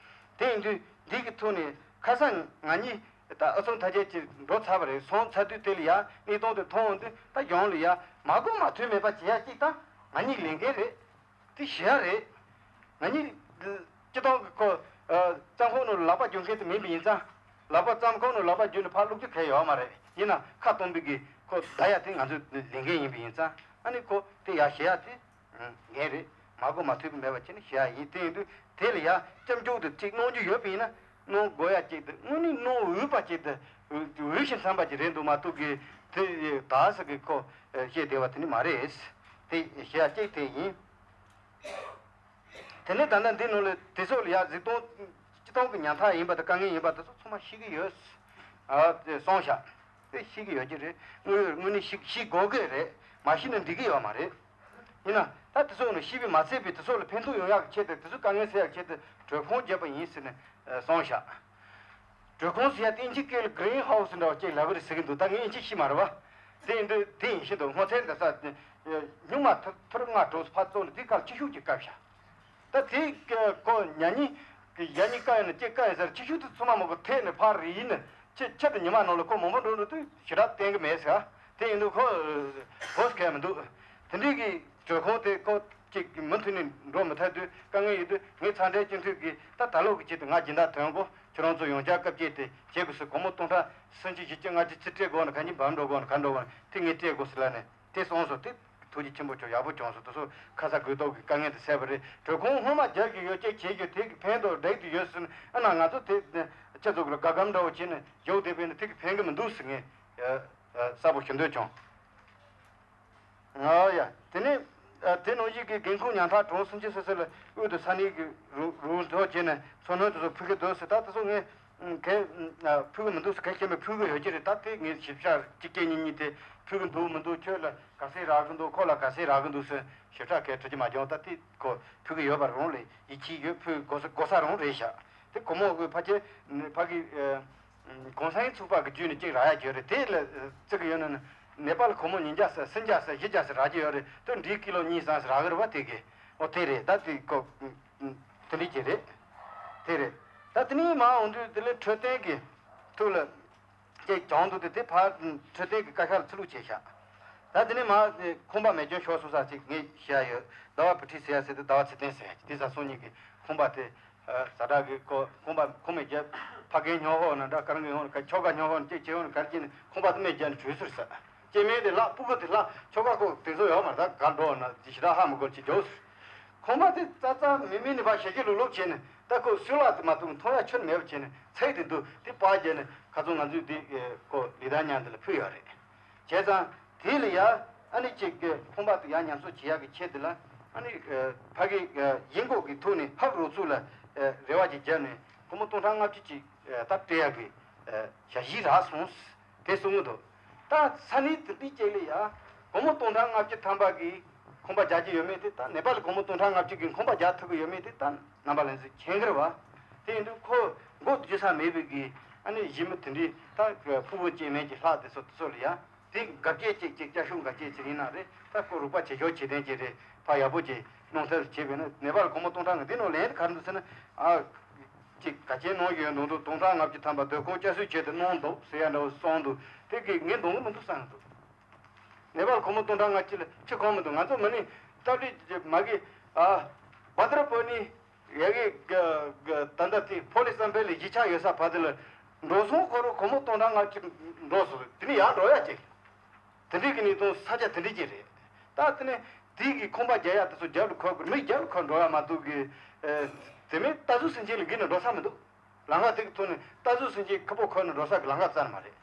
དེ་ཡིན་དུས་འདི་གི་ཐོག་ནས་ཁ་སང་ང་གཉིས་ད་ཨ་ཚོང་ཐ་ཆད་ཅིག་འགྲོ་ཚར་བ་རེད། སོང་ཚར་དུས་དེ་ལ་ཡ་གནས་སྟངས་དེ་མཐོང་འོང་དུས་ད་གཞུང་ལ་ཡ་མ་གོ་མ་ཐོས་མེད་པ་བྱེད་ཡ་གཅིག་ད་ང་གཉིས་ལས་འགན་རེད། དེ་ཞུ་ཡ་རེད། ང་གཉིས་སྤྱི་བཏང་གི་ཁོ་ཨ་བཙོན་ཁང་ནང་ལག་པ་རྒྱུག་མཁན་དེ་མིན་པ་ཡིན་ཙང་། ལག་པ་བཙོན་ཁང་ནང་ལག་པ་རྒྱུག་ནས་ཕར་བླུག་རྒྱུ་གལ་ཡོད་མ་རེད། ཡིན་ན་ཁ་སྟོང་པའི་གི་ཁོ་བདའ་ཡ་དེ་ང་ཚོའི་ལས་འགན་ཡིན་པ་ཡིན་ཙང་། ཨ་ནི་ཁོ་དེ་ཡ་ཞུ་ཡ་དེ་འགན་རེད། མ་གོ་མ་ཐོས་པ་མེད་པ་བྱས་ནས་ཞུ་ཡ་ཡིན། དེ་ཡིན་དུས་དེ་ལ་ཡ་སྐྱབས་འཇུག་དེ་གཅིག་གནང་རྒྱུ་ཡོད་པ་ཡིན་ན་གནང་དགོས་ཡ་གཅིག་དེ་དངོས་གནས་གནང་འོས་པ་གཅིག་དེ་འོས་ཤིང་འཚམས་པ་གཅིག་རེད་འདུག་མ་གཏོགས་གི་དེ་ད་ས་གི་ཁོ་བཤད་བདེ་བ་དེ་ནི་མ་རེད། དེ་ཞུ་ཡ་གཅིག་དེ་ཡིན། དེ་ནས་ད་ལྟ་འདི་ནང་ལ་དེ་ཚོ་ལ་ཡ་གཟིགས་སྟངས་སྤྱི་བཏང་གི་ཉམ་ཐག་ཡིན་པ་དང་དཀའ་ངལ་ཡིན་པ་དེ་ཚོ་ཚང་མ་ཤེས་ཀྱི་ཡོད། ཨ་དེ་སོང་ཤག་དེ་ཤེས་ཀྱི་ཡོད་ཀྱི་རེད། དངོས་ཡོད་དངོས་གནས་ཤེས་ཤེས་དགོས་ཀྱི་རེད། མ་ཤེས་ན་འགྲིག་གི་ཡོད་མ་རེད། ཡིན་ན་ད་དེ་ཚོ་ནི་ཤེས་པས་མ་ཚད་པའི་དེ་ཚོ་ལ་ཕན་ཐོགས་ཡོང་ཡག་གི་ཆེད་དུ་དེ་ཚོ་དཀའ་ངལ་སེལ་ཡག་ཆེད་དུ་གྲོས་ཁོང་བརྒྱབ་པ་ཡིན་ཟེར་ནས་ཨ་སོང་ཤག་གྲོས་ཁོང་ཟེར་ཡ་དེ་ཨིན་ཇི་སྐད་ལ་གི་རིན་ཧའུ་སི་འདྲ་བ་ཅིག་ལབ་ཀྱི་རེད་ཟེར་གྱི་འདུག་ད་ངས་ཨིན་ཇི་ཤེས་མ་རེད་བ། དེ་ཡིན་དུས་དེ་ཡིན་བཞིན་དུ་སྔོ་ཚལ་འདི་ས་སྨྱུག་མ་ཐུར་ཐུར་ལྔ་གྲོགས་སུ་ཕར་བཙོང་ནས་དེའི་ཁར་ཁྱི་ཤུག་ཅིག་བཀབ་ཤག་ད་དེའི་སྐོར་ཉ་གཉིས་ཀྱི་ཡ་གཉིས་བཀབ་ཡོང་ནས་ཅིག་བཀབ་ཡོང་ཟེར། ཁྱི་ཤུག་དེ་ཚང་མ་མ་གོ་ཐད་ནས་ཕར་རིལ་ནས་ཁྱི་ཁྱི་དེ་ཉི་མ་ནང་ལ་ཁོ་མང་པོ་འགྲོ་འགྲོ་དུས་ཞེ་དྲག་བསྟན་གི་མེད་ཟེར། དེ་ཡིན་དུས་ཁོ་གོ་སྐལ་མི་འདུག་དེ་འདྲའི་གི་གྲོས་ཁོང་དེ་ཁོ་གཅིག་མུ་མཐུད་ནས་འགྲོ་མི་ཐུབ་དུས་དཀའ་ངལ་ཡོད་དུས་ངས་ཚང་འབྲེལ་སྤྱི་འཐུས་ཀྱིས་ད་ད་ལོ་གི་ཆེད་དུ་ང་སྦྱིན་བདག་ཐོན་གོ་ཁྱེད་རང་ཚོ་ཡང་བསྐྱར་བཀའ་བརྒྱད་དེ་བྱེད་དགོས་ཟེར། སྒོར་མོ་སྟོང་ཕྲག་སུམ་ཅུ་བཞི་བཅུ་ལྔ་བཅུ་ཅི་སྤྲད་དགོས་ན་ག་ཉིན་བམ་འགྲོ་དགོས་ན་ག་འགྲོ་དགོས་ན་དེ་ངས་སྤྲད་དགོས་ཟེར་ལབ་ནས་དེ་སོང་སོང་། དེ་ཐུགས་རྗེ་ཆེན་པོ་བྱུང་། ཡག་པོ་བྱུང་སོང་། དེ་ཚོ་ཁ་ཚ་དགོས་གཏུགས་ཀྱི་དཀའ་ངལ་དེ་སེལ་བ་རེད། གྲོས་ཁོང་སྔོན་མ་རྒྱག་གི་ཡོད་ཅེས་བྱེད་རྒྱུ་དེ་གི་ཕན་ཐོགས་འགྲིག་ཏུ་ཡོད་ཟེར་ན། ཨ་ན་ང་ཚོ་དེ་ཁྱེད་ཚོ་གི་ལ་དགའ་གམ་འདྲ་བོ་བྱས་ནས་བཞུགས་བསྡད་པས་ན་དེ་གི་ཕན་གི་མི་འདུག་ཟེར་ངས་གསལ་པོ་ཞུ་འདོད་བྱུང་། ཨ་ཡ། དེ་ནས་ཨ་དེ་ནང་བཞིན་གྱི་འགན་ཁུར་ཉམ་ཐག་གྲོང་སུམ་ཅུ་སོ་སོ་ལ་དབུས་དང་ས་གནས་ཀྱི་རུ་རུ་འདྲ་བྱས་ནས་འཚོ་སྣོན་དེ་ཚོ་ཕུལ་གྱི་འདུག་ཟེར། ད་དེ་ཚོ་ངས་གས་ཕུལ་གྱི་མི་འདུག་ཟེར། གས་ཁྱེད་མས་ཕུལ་གྱི་ཡོད་ཀྱི་རེད། ད་དེ་ངས་ཞིབ་ཆ་གཅིག་གཅིག་གཉིས་གཉིས་དེ་ཕུལ་གྱི་འདུག་མི་འདུག་ཁྱོད་ལ་ག་ཚད་རག་གི་འདུག་ཁོ་ལ་ག་ཚད་རག་གི་འདུག་ཟེར་ཞིབ་ཕྲ་གས་དྲི་རྒྱུ་མ་བྱུང་། ད་དེ་ཁོ་ཕུལ་གྱི་ཡོད་པ་རང་ལས་ཡིད་ཆེས་ཡོད། ཕུལ་དགོས་ས་དགོས་ས་རང་རེད་ཤག་དེ་སྒོར་མོ་གི་ཕ་གི་ཕ་གི་གོང་ས་ཡིན་ཚུགས་པ་གི་བརྒྱུད་ནས་གཅིག་རག་ཡ་གྱོད་རེད། དེ་ལ་བརྩི་གི་ཡོད་ན་ནི་ནེ་པཱལ་སྒོར་མོ་ཉིས་བརྒྱ་ཙམ་སུམ་བརྒྱ་ཙམ་བཞི་བརྒྱ་ཙམ་རག་གི་ཡོད་རེད། དེ་འདྲའི་ཀི་ལོ་གཉིས་ཙམ་ཙམ་རག་གི་རེད་བ། དེ་གི་ཨོ་དེ་རེད། ད་དེ་ཀོ་དེ་འདྲའི་གྱི་རེད། དེ་རེད། ད་དེ་ནས་མར་འོང་དུས་དེ་ལས་འཕྲོད་བསྟེན་གི་ཐུགས་ལ་ཅེས་བྱུང་འདུག་སྟེ། དེ་ཕར་འཕྲོད་བསྟེན་གྱི་བཀའ་ཤག་ལ་ཚུར་ལོག་བྱས་ཤག་ད་དེ་ནས་མར་ཁང་པ་མེ་སྐྱོན་ཤོར་སོང་ས་ཅིག་ངས་བཤད་ཡོད། ཟླ་བ་བུ་ཁྲིད་ཟེར་ཡ་ཟེར་དུས་ཟླ་བ་ཚེ་བརྟན་ཟེར་ཡ་ཅིག་དེ་ས་སོང་ཉིད་ཀྱི་ཁང་པ་དེ་ཟ་འདྲ་གི་ཁོ་ཁང་པ་ཁང་མེ་བརྒྱབ། ཕ་རྒན་སྨྱོ་ཧོ་ན་འདྲ་དཀར་མོ་ཡོང་ན་ག་ཁྱོ་ག་སྨྱོ་ཧོ་ན་ཅིག་ཅིག་ཡོང་ན་གར་གྱིས་ནས་ཁང་པ་དེ་མེ་བརྒྱབ་ནས་བྲོས་སོང་ཟེར། སྐྱེ་དམན་དེ་ལགས་སྤུ་གུ་དེ་ལགས་ཁྱོ་ག་ཁོ་དེ་ཚོ་ཡོད་མ་རེད། ད་གར་འགྲོ་ན་ཞེ་དྲག་ཧ་མི་གོ་ཅིག་འཇོག་ཟེར། ཁང་པ་དེ་རྩ་རྩ་མེ་མེ་ནས་ཕར་ཞལ་གྱི་ལུག་ལུག་བྱས་ནས་ད་ཁོ་སུས་ལག་དེ་མ་ཐུག་མཐོང་ཡ་ཁྱོན་མེད་པ་བྱས་ནས་ཚེག་དེ་འདུག་དེ་པར་བརྒྱབ་ནས་ཁ་སང་ང་ཚོས་དེ་ཁོ་ལི་ཐང་ཉང་དེ་ལ་ཕུལ་ཡོད་རེད། བྱས་ཙང་དེ་ལ་ཡ་ཨ་ནི་གཅིག་གི་ཁང་པ་དེ་ཡར་ཉམས་གསོ་བྱེད་ཡག་གི་ཆེད་དུ་ལ་ཨ་ནི་ཕ་གི་ཡིན་གོག་གི་ཐོག་ནས་ཧབ་རོགས་ཚུགས་ལ་རེ་བ་ཅིག་བརྒྱབ་ནས་སྒོར་མོ་སྟོང་ཕྲག་ལྔ་བཅུ་ཅིག་ད་སྤྲད་ཡག་གི་ཞལ་བཞེས་རག་སོང་། དེ་གསུང་གི་འདུག་ད་ས་གནས་དེ་འདྲའི་ཅིག་ལ་ཡ་སྒོར་མོ་སྟོང་ཕྲག་ལྔ་བཅུ་ཐམ་པ་གི་ཁང་པ་རྒྱག་རྒྱུ་ཡོད་མེད་དེ། ད་ནེ་པཱལ་ལ་སྒོར་མོ་སྟོང་ཕྲག་ལྔ་བཅུ་གི་ཁང་པ་རྒྱག་ཐུབ་ཀྱི་ཡོད་མེད་དེ་ད་རྣམ་པ་ལྷན་རྒྱས་མཁྱེན་གྱི་རེད་བ། དེ་ཡིན་དུས་ཁོ་མགོ་འགྱུར་ས་མེད་པའི་གི་ ཨ་ནི་གཞིས་མི་དེ་འདྲའི་ད་ཕུ་བོ་སྐྱེས་དམན་གྱི་ལྷག་དེ་ཚོ་དེ་ཚོ་ལ་ཡ་དེ་དགའ་སྐྱིད་ཅིག་ཅིག་སྐྱ་ཤུག་དགའ་སྐྱིད་ཅིག་ཡིན་ན་རེད། ད་ཁོ་རོགས་པ་བྱེད་ཞོར་བྱེད་དོན་ཅིག་རེད། ཕ་ཡག་པོ་ཅིག་གནང་ཐབས་བྱས་པས་ན་ནེ་པ་ལ་སྒོར་མོ་སྟོང་ཕྲག་ལྔ་འདི་ནང་ལན་ག་རེ་འདུག་ཟེར་ན། ཨ་ཅིག་ག་ཅན་གནང་གི་ཡོད་འདུག་འདུག་སྟོང་ཕྲག་ལྔ་བཅུ་ཐམ་པ་སྡོད་ཁང་བསྐྱར་གསོ་བྱས་ཏེ་གནང་འདུག་ཟེར་ཡ་འདྲ་བོ་གསུངས་འདུག་དེ་གི་ངས་འདང་གི་མི་འདུག་བསམ་གི་འདུག་ནེ་པ་ལ་སྒོར་མོ་སྟོང་ཕྲག་ལྔ་བཅུ་ལ་ཁྱི་གང་མི་འདུག་ང་ཚོ་མི་ནི་སྟབས་བདེ་མ་གི་ཨ་བ་ཏར་པོ་ནི་ཡ་གི་གི་གི་ད་ལྟ་དེ་ཕོ་ལི་སམ་ཕེ་ལ་གཞིས་ཆགས་ཡོད་ས་བར་དུ་ལ་འགྲོ་སོང་ཁོ་རང་སྒོར་མོ་སྟོང་ཕྲག་ལྔ་བཅུ་འགྲོ་སོང་། དེ་ནི་ཡར་འགྲོ་ཡ་ཅིག་དེ་འདྲའི་གི་ནི་དང་ས་ཆ་དེ་འདྲའི་ཅིག་རེད། ད་དེ་ནི་དེའི་གི་ཁང་པ་རྒྱག་ཡ་དེ་ཚོ་རྒྱབ་ལ་ཁོ་མི་རྒྱབ་ལ་ཁོ་འགྲོ་ཡ་མ་གཏོགས་གི་ཨ་དེ་མིན་ད་གཟུགས་སུན་འབྱིན་ལ་འགི་ནི་འགྲོ་ས་མི་འདུག་ལམ་ཁ་དེ་གི་ཐོག་ནས་ད་གཟུགས་སུན་འབྱིན་ཁ་པོ་ཁོ་ནི་འགྲོ་ས་གི་ལམ་ཁ་རྩ་ནས་མ་རེད།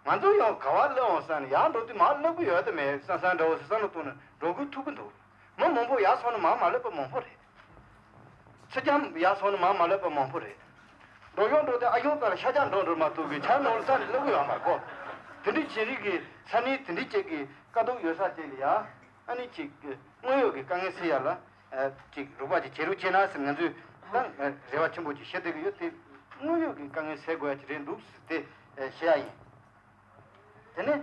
ང་ཚོ་ཡང་ག་བ་སླེབས་འོང་ས་ནས་ཡར་འགྲོ་དུས་མར་སླེབས་གི་ཡོད་དམ་མེད་བསམ་བསམ་འདྲ་བོ་ཟེར་བསམ་བློ་གཏོང་ནས་འགྲོ་དགོས་ཐུག་གི་འདུག་མི་མང་པོ་ཡར་སོང་ནས་མར་མ་སླེབས་པ་མང་པོ་རེད། ཚེ་རྒྱམ་ཡར་སོང་ནས་མར་མ་སླེབས་པ་མང་པོ་རེད། འགྲོ་ཡོང་འགྲོ་དུས་ཨ་གཞུང་རྩ་ལ་ཤ་རྒྱགས་འགྲོ་འགྲོ་མ་ཐུབ་གི་ཆར་ནང་ལ་རྩ་ནས་སླེབས་གི་ཡོད་མ་རེད་གོ། དེ་འདྲའི་བྱེད་རིགས་ཀྱི་ས་གནས་དེ་འདྲའི་ཅིག་གི་དཀའ་སྡུག་ཡོད་ས་ཅིག་ལ་ཡ་ཨ་ནི་ཅིག་དངོས་ཡོད་ཀྱི་དཀའ་ངལ་སེལ་ཡ་ལ་ཅིག་རོགས་པ་ཅིག་བྱེད་རོགས་བྱེད་ན་ཟེར་ང་ཚོས་ད་རེ་བ་ཆེན་པོ་ཅིག་བྱེད་བསྡད་ཀྱི་ཡོད་དེ། དངོས་ཡོད་ཀྱི་དཀའ་ངལ་སེལ་དགོས་ཡ་ཅིག་རེད་འདུག་ཟེར་ཏེ་བཤད་ཡ་ཡིན། དེ་ནས་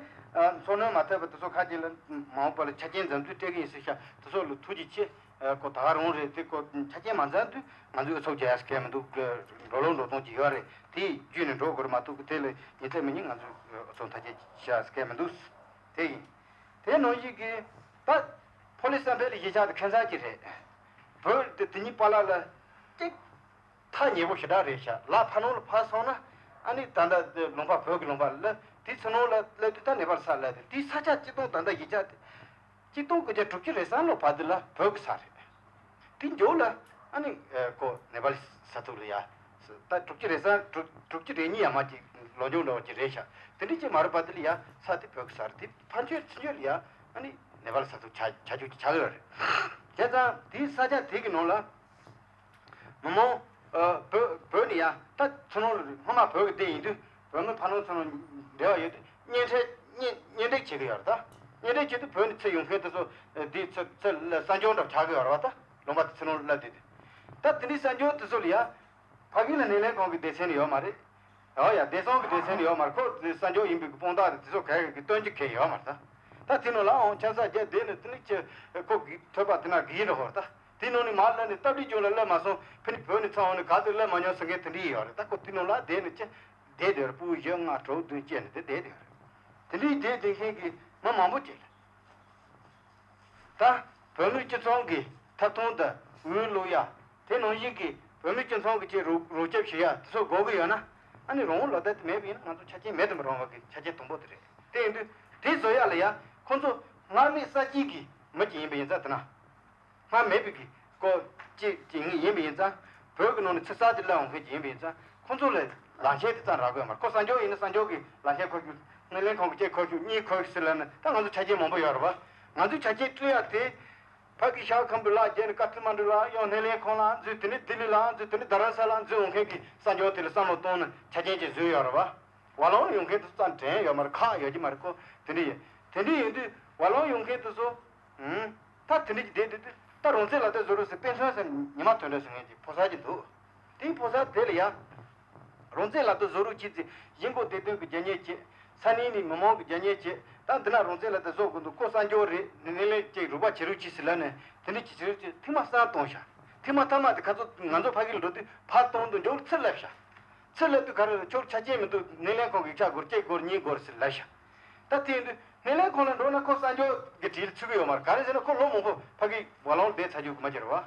འཚོ་སྣོན་མ་ཐེབས་པ་དེ་ཚོ་ཁ་ཅིག་ལ་མ་འོངས་པ་ལ་ཆ་རྐྱེན་འཛོམས་དུས་སྤྲད་ཀྱི་ཡིན་ཟེར་ཤག་དེ་ཚོ་ལ་ཐུགས་རྗེ་ཆེ། ཨ་ཁོ་ད་ག་རང་རེད་དེ་ཁོ་ཆ་རྐྱེན་མ་འཛོམས་དུས་ང་ཚོས་ཨུ་ཚུགས་རྒྱག་ཡ་སྐད་མི་འདུག་འགྲོ་ལུགས་འགྲོ་སྟངས་ཅིག་ཡོད་རེད། དེ་བརྒྱུད་ནས་འགྲོ་དགོས་རེད་མ་གཏོགས་དེ་ལ་ཉིན་མཚན་མི་ཉིན་ང་ཚོས་ཨུ་ཚུགས་མཐའ་སྐྱེལ་བྱ་སྐད་མི་འདུག་དེ་ཡིན། དེ་ནང་བཞིན་གྱི་ད་ཕོ་ལི་སམ་ཕེ་ལ་གཞིས་ཆགས་དེ་ཁེ་བཟང་ཅིག་རེད། བོད་དེ་དེ་གཉིས་པ་ལ་ལ་གཅིག་ཐག་ཉེ་པོ་ཞེ་དྲག་རེད་ཤག་ལ་ཕ་ནང་ལ་ཕར་སོང་ན་ཨ་ནི་ད་ལྟ་ལུང་པ་བོད་ཀྱི་ལུང་པ་ལ་དེ་ཚུར་ནང་ལ་སླེབས་དུས་ད་ནེ་པ་ལ་ས་སླེབས་དེ་དེའི་ས་ཆ་གཅིག་སྟོང་ད་ལྟ་གཞིས་ཆགས་དེ་གཅིག་སྟོང་དགུ་བརྒྱ་དྲུག་ཅུ་རེ་གསུམ་ལོ་བར་དུ་ལ་བོད་ཀྱི་ས་རེད། དེ་མཇུག་ལ་ཨ་ནི་ཨ་ཁོ་ནེ་པ་ལི་ས་ཐོག་ལ་ཡ། ད་དྲུག་ཅུ་རེ་གསུམ་དྲུག་དྲུག་ཅུ་རེ་གཉིས་ཡ་མ་ཅིག་ལོ་མཇུག་འདྲ་བོ་ཅིག་རེད་ཤག་དེ་འདྲ་ཅིག་མ་རེད་པ། དེ་ལ་ཡ་ས་དེ་བོད་ཀྱི་ས་རེད། དེ་ཕར་ཕྱོགས་ཚུར་ཕྱོགས་ལ་ཡ་ཨ་ནི་ནེ་པ་ལི་ས་ཐོག་ཆ་ཆ་ཆུ་ཆགས་ཡོད་རེད། བྱས་ཙང་དེའི་ས་ཆ་དེ་གི་ནང་ལ་མི་མང་ཨ་བོད་བོད་ནས་ཡ་ད་ཚུར་ནང་ལ་སྔོན་མ་བོད་ཀྱི་སྡེ་ཡིན་དུས་བོད་མི་ཕར་ནང་ཚུར་ནང་འབྲེལ་བ་ཡོད་དུས་གཉེན་འཕྲད་གཉེན་གཉེན་སྒྲིག་བྱེད་ཀྱི་ཡོད་རེད། ད་གཉེན་སྒྲིག་བྱེད་དུས་བོད་ནས་ཚུར་ཡོང་མཁན་དེ་ཚོ་ཨ་དེ་ཚུར་ཚུར་ལ་གསར་འབྱོར་འདྲ་ཆགས་ཀྱི་ཡོད་རེད་བ། ད་ལུང་པ་དེ་ཚུར་ནང་ལ་སླེབས་དུས་ད་དེ་འདྲའི་གསར་འབྱོར་དེ་ཚོ་ལ་ཡ། ཕ་གི་ལ་སྣེ་ལེན་ཁང་གི་སྡེ་ཚན་ཡོད་མ་རེད། ཨོ་ཡ་བདེ་སྲུང་གི་སྡེ་ཚན་ཡོད་མ་རེད། ཁོ་དེ་གསར་འབྱོར་ཡིན་པའི་གི་དཔང་རྟགས་དེ་ཚོ་ག་གི་སྟོན་རྒྱུ་གལ་ཡོད་མ་རེད། ད་ད་དེ་ནང་ལ་ཨང་ཆ་ས་རྒྱ་བསྡད་ནས་དེ་ནི་ཁྱེད་ཁོ་གི་ཐོད་པ་དེ་ན་གི་ཡིན་རེད་ཧོ། ད་དེ་ནང་ནས་མར་སླེབས་ནས་སྟབས་བདེ་ཅུང་ལ་སླེབས་མ་སོང་། ཕ་ནི་བོད་ནས་ཚང་བ་ནི་ག་ཚོད་སླེབས་མ་མྱོང་ཟེར་མཁན་དེ་འདྲ་ཡོད་རེད། ད་ཁོ་དེ་ནང་ལ་བསྡད་ནས་ཁྱེད་བསྡད་བསྡད་རེད། སྤུ་གུ་བཞི་ལྔ་དྲུག་བདུན་བཅས་ནས་དེ་བསྡད་བསྡད་རེད། དེ་འདྲའི་བསྡད་བསྡད་མཁན་གི་མི་མང་པོ་ཅིག་ལ། ད་བོད་མིའི་སྤྱི་ཚོགས་ཀྱི་ཐོབ་ཐང་དང་འོས་བླུག་ཡ། དེ་ནང་བཞིན་གྱི་བོད་མིའི་སྤྱི་ཚོགས་ཀྱི་ཆེད་རོགས་རོགས་སྐྱོབ་བྱེད་ཡ་དེ་ཚོ་དགོས་ཀྱི་ཡོད་ན། ཨ་ནི་རང་དབང་ལག་བསྟར་དེ་མེད་པ་ཡིན་ན་ང་ཚོ་ཆ་རྐྱེན་མེད་དུ་མི་རུང་བ་གི་ཆ་རྐྱེན་དང་པོ་དེ་རེད། དེ་ཡིན་དུས་དེ་བཟོ་ཡ་ལ་ཡ་ཁོང་ཚོ་སྔར་མེད་གསར་སྐྱེས་ཀྱི་མི་ཅིག་ཡིན་པ་ཡིན་ཙང་དེ་ན། སྔར་མེད་པའི་གི་སྐོར་ཅིག་ཅིག་ཡིན་པ་ཡིན་ཙང་། བོད་ཀྱི་ནང་ནས་ཆུ་གསར་དེ་སླེབས་འོང་མཁན་ཅིག་ཡིན་པ་ཡིན་ཙང་ཁོང་ཚོ་ལ་ལམ་ཆེན་དེ་ཙམ་རག་གི་ཡོད་མ་རེད། ཁོ་གསར་འབྱོར་ཡིན་ན་གསར་འབྱོར་གྱི་ལམ་ཆེན་ཁོ་རྒྱུག་སྣེ་ལེན་ཁང་གི་ཅིག་ཁོ་རྒྱུག་གཉིས་ཁོ་རྒྱུག་ཟེར་ལབ་ན་ད་ང་ཚོ་ཆ་རྐྱེན་མང་པོ་ཡོད་རེད་བ། ང་ཚོས་ཆ་རྐྱེན་སྤྲད་ཡ་དེ། ཕ་གི་ཤར་ཁམ་བུ་ལག་བརྒྱད་ནས་ཀ་ཐི་མན་ཌུ་ལ་ཡང་སྣེ་ལེན་ཁང་ལ་འཛུལ། དེ་ནས་ལྡི་ལི་ལ་འཛུལ། དེ་ནས་རྡ་རམ་ས་ལ་འཛུལ་འོང་མཁན་གྱི་གསར་འབྱོར་དེ་ལ་བསམ་བློ་གཏོང་ནས་ཆ་རྐྱེན་ཅིག་བཟོས་ཡོད་རེད་བ། བ་ལང་ཡོང་མཁན་དེ་ཚོ་རྩ་དྲན་ཡོད་མ་རེད། ཁག་ཡོད་ཀྱི་མ་རེད་ཁོ། དེ་འདྲ་ཡིན། དེ་འདྲ་ཡིན་དུས་བ་ལང་ཡོང་མཁན་དེ་ཚོ། ཨུམ། ད་དེ་འདྲ་ཅིག་བསྡད་དུས་ད་རང་བཙན་ལག་བསྟར་བཟོ་རོགས་ཟེར་དཔེ་མཚོན་ཟེར་ཉི་མ་དོན་གྲུབ་ཟེར་མཁན་ཅིག་ཕོ་གསར་ཅིག་འདུག་དེའི་ཕོ་གསར་དེ་ལ་ཡ། རང་བཙན་ལག་བསྟར་བཟོ་རོགས་གྱིས་ཟེར་གཞིས་འགོ་བདེ་དོན་གྱི་རྒྱབ་གཉེར་བྱེད། ས་གནས་ནས་མི་མང་གི་རྒྱབ་གཉེར་བྱེད། ད་འདི་ན་རང་བཙན་ལག་བསྟར་བཟོ་དགོས་འདུག་ཁོ་གསར་འབྱོར་རེད། སྣེ་ལེན་ཅིག་རོགས་པ་བྱེད་རོགས་གྱིས་ཟེར་ལབ་ནས་དེ་འདྲ་ཅིག་བྱེད་རོགས་གྱིས་ཐེངས་མ་གསུམ་བཏང་ཤག་ཐེངས་མ་མཐའ་མ་དེ་ཁ་ཚོ་ང་ཚོ་ཕ་གི་ལ་འགྲོ་དུས་ཕར་གཏོང་དུས་མགྱོགས་ཚུར་སླེབས་ཤག་ཚུར་སླེབས་དུས་ག་རེ་རེད། ཁྱོད་ཆ་རྐྱེན་མི་འདུག་སྣེ་ལེན་ཁང་གི་ཡིག་ཆ་སྒོར་གཅིག་སྒོར་གཉིས་སྒོར་ཟེར་ལབ་ཤག་ད་དེ་ཡིན་དུས་སྣེ་ལེན་ཁང་ལ་འགྲོ་ན་ཁོ་གསར་འབྱོར་གྱི་གྲས་ལ་ཚུད་ཀྱི་ཡོད་མ་རེད། ག་རེ་ཟེར་ན་ཁོ་ལོ་མང་པོ་ཕ་གི་བ་ལང་ལ་བསྡད་ཚར་རྒྱུ་གི་མ་གྱུར་བ།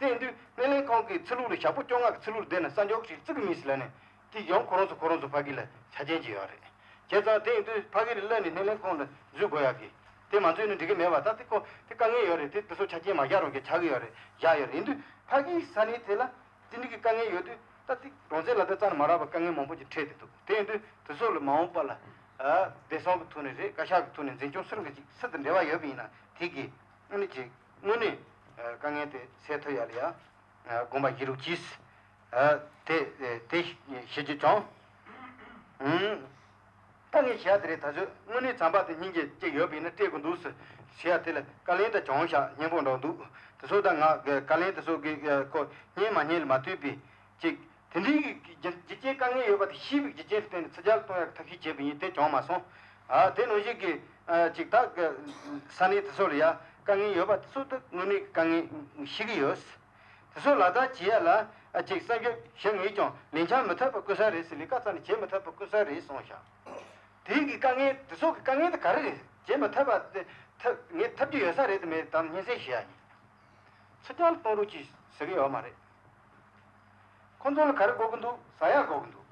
དེ་ཡིན་དུས་སྣེ་ལེན་ཁང་གི་ཚུར་ལོག་ལ་ཞག་པོ་བཅོ་ལྔ་གི་ཚུར་ལོག་ལ་བསྡད་ན་གསར་འབྱོར་གྱི་གྲས་བརྩི་གི་མིན་ཟེར་ལབ་ནས་དེ་ཡང་ཁོ་རང་ཚོ་ཁོ་རང་ཚོ་ཕ་གི་ལ་ཆ་རྐྱེན་ཅིག་ཡོད་རེད། བྱས་ཙང་དེ་ཡིན་དུས་ཕ་གི་ལ་སླེབས་ནས་སྣེ་ལེན་ཁང་ལ་འཛུལ་དགོས་ཡག་གི། དེ་མ་འཛུལ་ན་འགྲིག་གི་མེད་པ། ད་དེ་ཁོ་དེ་དཀའ་ངལ་ཡོད་རེད། དེ་དེ་ཚོ་ཆ་རྐྱེན་མ་བཞག་རུང་གི་ཆགས་ཀྱི་ཡོད་རེད། བཞག་ཡོད་རེད། ཡིན་དུས་ཕ་གིའི་ས་གནས་དེ་ལ་དེ་འདྲ་གི་དཀའ་ངལ་ཡོད་དུས་ད་དེ་རང་བཙན་ལག་བསྟར་རྩ་ནས་མ་རག་པ་དཀའ་ངལ་མང་པོ་ཅིག་འཕྲད་བསྡད་འདུག་དེ་ཡིན་དུས་དེ་ཚོ་ལ་མ་འོངས་པ་ལ་ཨ་བདེ་སྲུང་གི་ཐོག་ནས་རེད། བཀའ་ཤག་གི་ཐོག་ནས་འཛིན་སྐྱོང་སུ་རང་གི་ཅིག་སུ་དང་འབྲེལ་བ་ཡོད་པ་ཡིན་ན་དེ་གི་དངོས་གནས་ཅིག་དངོས་གནས་ཨ་དཀའ་ངལ་དེ་སེལ་ཐུབ་ཡག་ལ་ཡ་ཨ་དགོངས་པ་བཞེས་རོགས་གྱིས། ཨ་དེ་དེ་ཞུ་རྒྱུ་བྱུང་། ཨུམ། ད་ངས་བཤད་དེ་རེད། ད་གཟོད་དངོས་གནས་རྩམ་པ་དེ་སྙིང་རྗེ་ཅིག་ཡོད་པ་ཡིན་ན་སྤྲད་དགོས་འདུག་ཟེར་བཤད་དེ་ལ་བཀའ་ལན་ད་བྱུང་ཤག་སྙན་པོ་འདྲ་འདུག་དེ་ཚོ་ད་ང་གི་བཀའ་ལན་དེ་ཚོ་གི་ཁོ་སྙན་མ་སྙན་ལ་མ་ལྟོས་པའི་ཅིག་ དེ་འདྲའི་གི་རྒྱུ་རྒྱུ་རྐྱེན་དཀའ་ངལ་ཡོད་པ་དེ་ཤེས་པའི་རྒྱུ་རྐྱེན་དེ་ནི་ཚུར་རྒྱག་གཏོང་ཡག་ཐབས་ཤེས་བྱས་པ་ཡིན། དེ་བྱུང་མ་སོང་། ཨ་དེ་ནང་བཞིན་གི་ཨ་ཅིག་ད་གི་ས་གནས་དེ་ཚོ་ལ་ཡ་དཀའ་ངལ་ཡོད་པ་དེ་ཚོ་དེ་དངོས་གནས་དཀའ་ངལ་ཤེས་ཀྱི་ཡོད། དེ་ཚོ་ལག་བསྟར་བྱེད་ཡ་ལ་ཨ་ཅིག་བསམ་ཞིབ་བྱེད་ངེས་ཀྱང་ལས་འཆར་མི་འཐད་པ་ཀུན་གསལ་རེད་ཟེར། ལས་ཀ་རྩ་ནས་བྱེད་མི་འཐད་པ་ཀུན་གསལ་རེད་གསུངས་ཤག་དེའི་གི་དཀའ་ངལ་དེ་ཚོ་གི་དཀའ་ངལ་དེ་ག་རེ་རེད། བྱེད་མི་ཐུབ་པ་དེ་ཐབས་ངས་ཐབས་ཀྱི་ཡོད་ས་རེད་དེ་མེད་དམ་སྙན་སེང་ཞུ་ཡ་ཡིན། ཚུར་རྒྱག་གཏོང་རོགས་གྱིས་ཟེར་གི་ཡོད་མ་རེད། ཁོང་ཚོ་ལ་ག་རེ་དགོས་ཀྱི་འདུག་ཟ་ཡ་དགོས་ཀྱི་འདུག་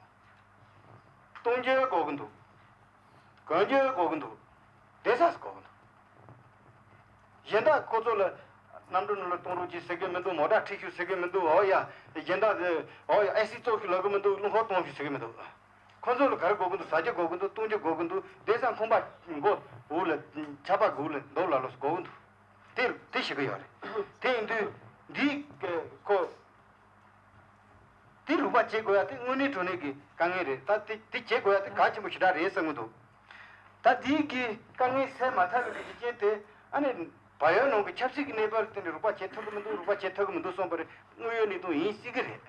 གཏོང་རྒྱུ་དགོས་ཀྱི་འདུག་གོན་རྒྱུ་དགོས་ཀྱི་འདུག་བསྡད་ས་དགོས་ཀྱི་འདུག་གཞན་དག་ཁོ་ཚོ་ལ་གནམ་གྲུ་ནང་ལ་གཏོང་རོགས་གྱིས་ཟེར་གི་མི་འདུག་མོ་ཊ་ཁྲིད་ཤོག་ཟེར་གི་མི་འདུག་འོ་ཡ། གཞན་དག་འོ་ཡ་ཨེ་སི་བཙོག་ཤོག་ལབ་གི་མི་འདུག་རླུང་འཁོར་གཏོང་ཤོག་ཟེར་གི་མི་འདུག་ཁོ་ཚོ་ལ་ག་རེ་དགོས་ཀྱི་འདུག་ཟ་རྒྱུ་དགོས་ཀྱི་འདུག་གཏོང་རྒྱུ་དགོས་ཀྱི་འདུག་བསྡད་ས་ཁང་པ་མགོ་འུ་ལ་ཆར་པ་གུ་ལ་འདོགས་ལ་ལོ་དགོས་ཀྱི་འདུག་དེ་དེ་ཞིག་གི་ཡོད་རེད། དེ་ཡིན་དུས་འདི་ཁོ་དེ་རུག་པ་བྱེད་དགོས་ཡ་དེ་དངོས་གནས་དྲང་གནས་ཀྱི་དཀའ་ངལ་རེད། ད་དེ་དེ་བྱེད་དགོས་ཡ་དེ་གལ་ཆེན་པོ་ཞེ་དྲག་རེད་བསམ་གྱི་འདུག་ད་དེའི་གི་དཀའ་ངལ་སེལ་མ་ཐུབ་པའི་གི་རྒྱུ་རྐྱེན་དེ་ཨ་ནི་བལ་ཡུལ་ནང་གི་ཆབ་སྲིད་ཀྱི་གནས་བབ་དེ་ནི་རུག་པ་བྱེད་ཐུབ་ཀྱི་མི་འདུག་རུག་པ་བྱེད་ཐུབ་ཀྱི་མི་འདུག་གསུངས་པ་རེད། དངོས་ཡོད་གནས་སྟངས་ཡིན་སྲིད་ཀྱི་རེད།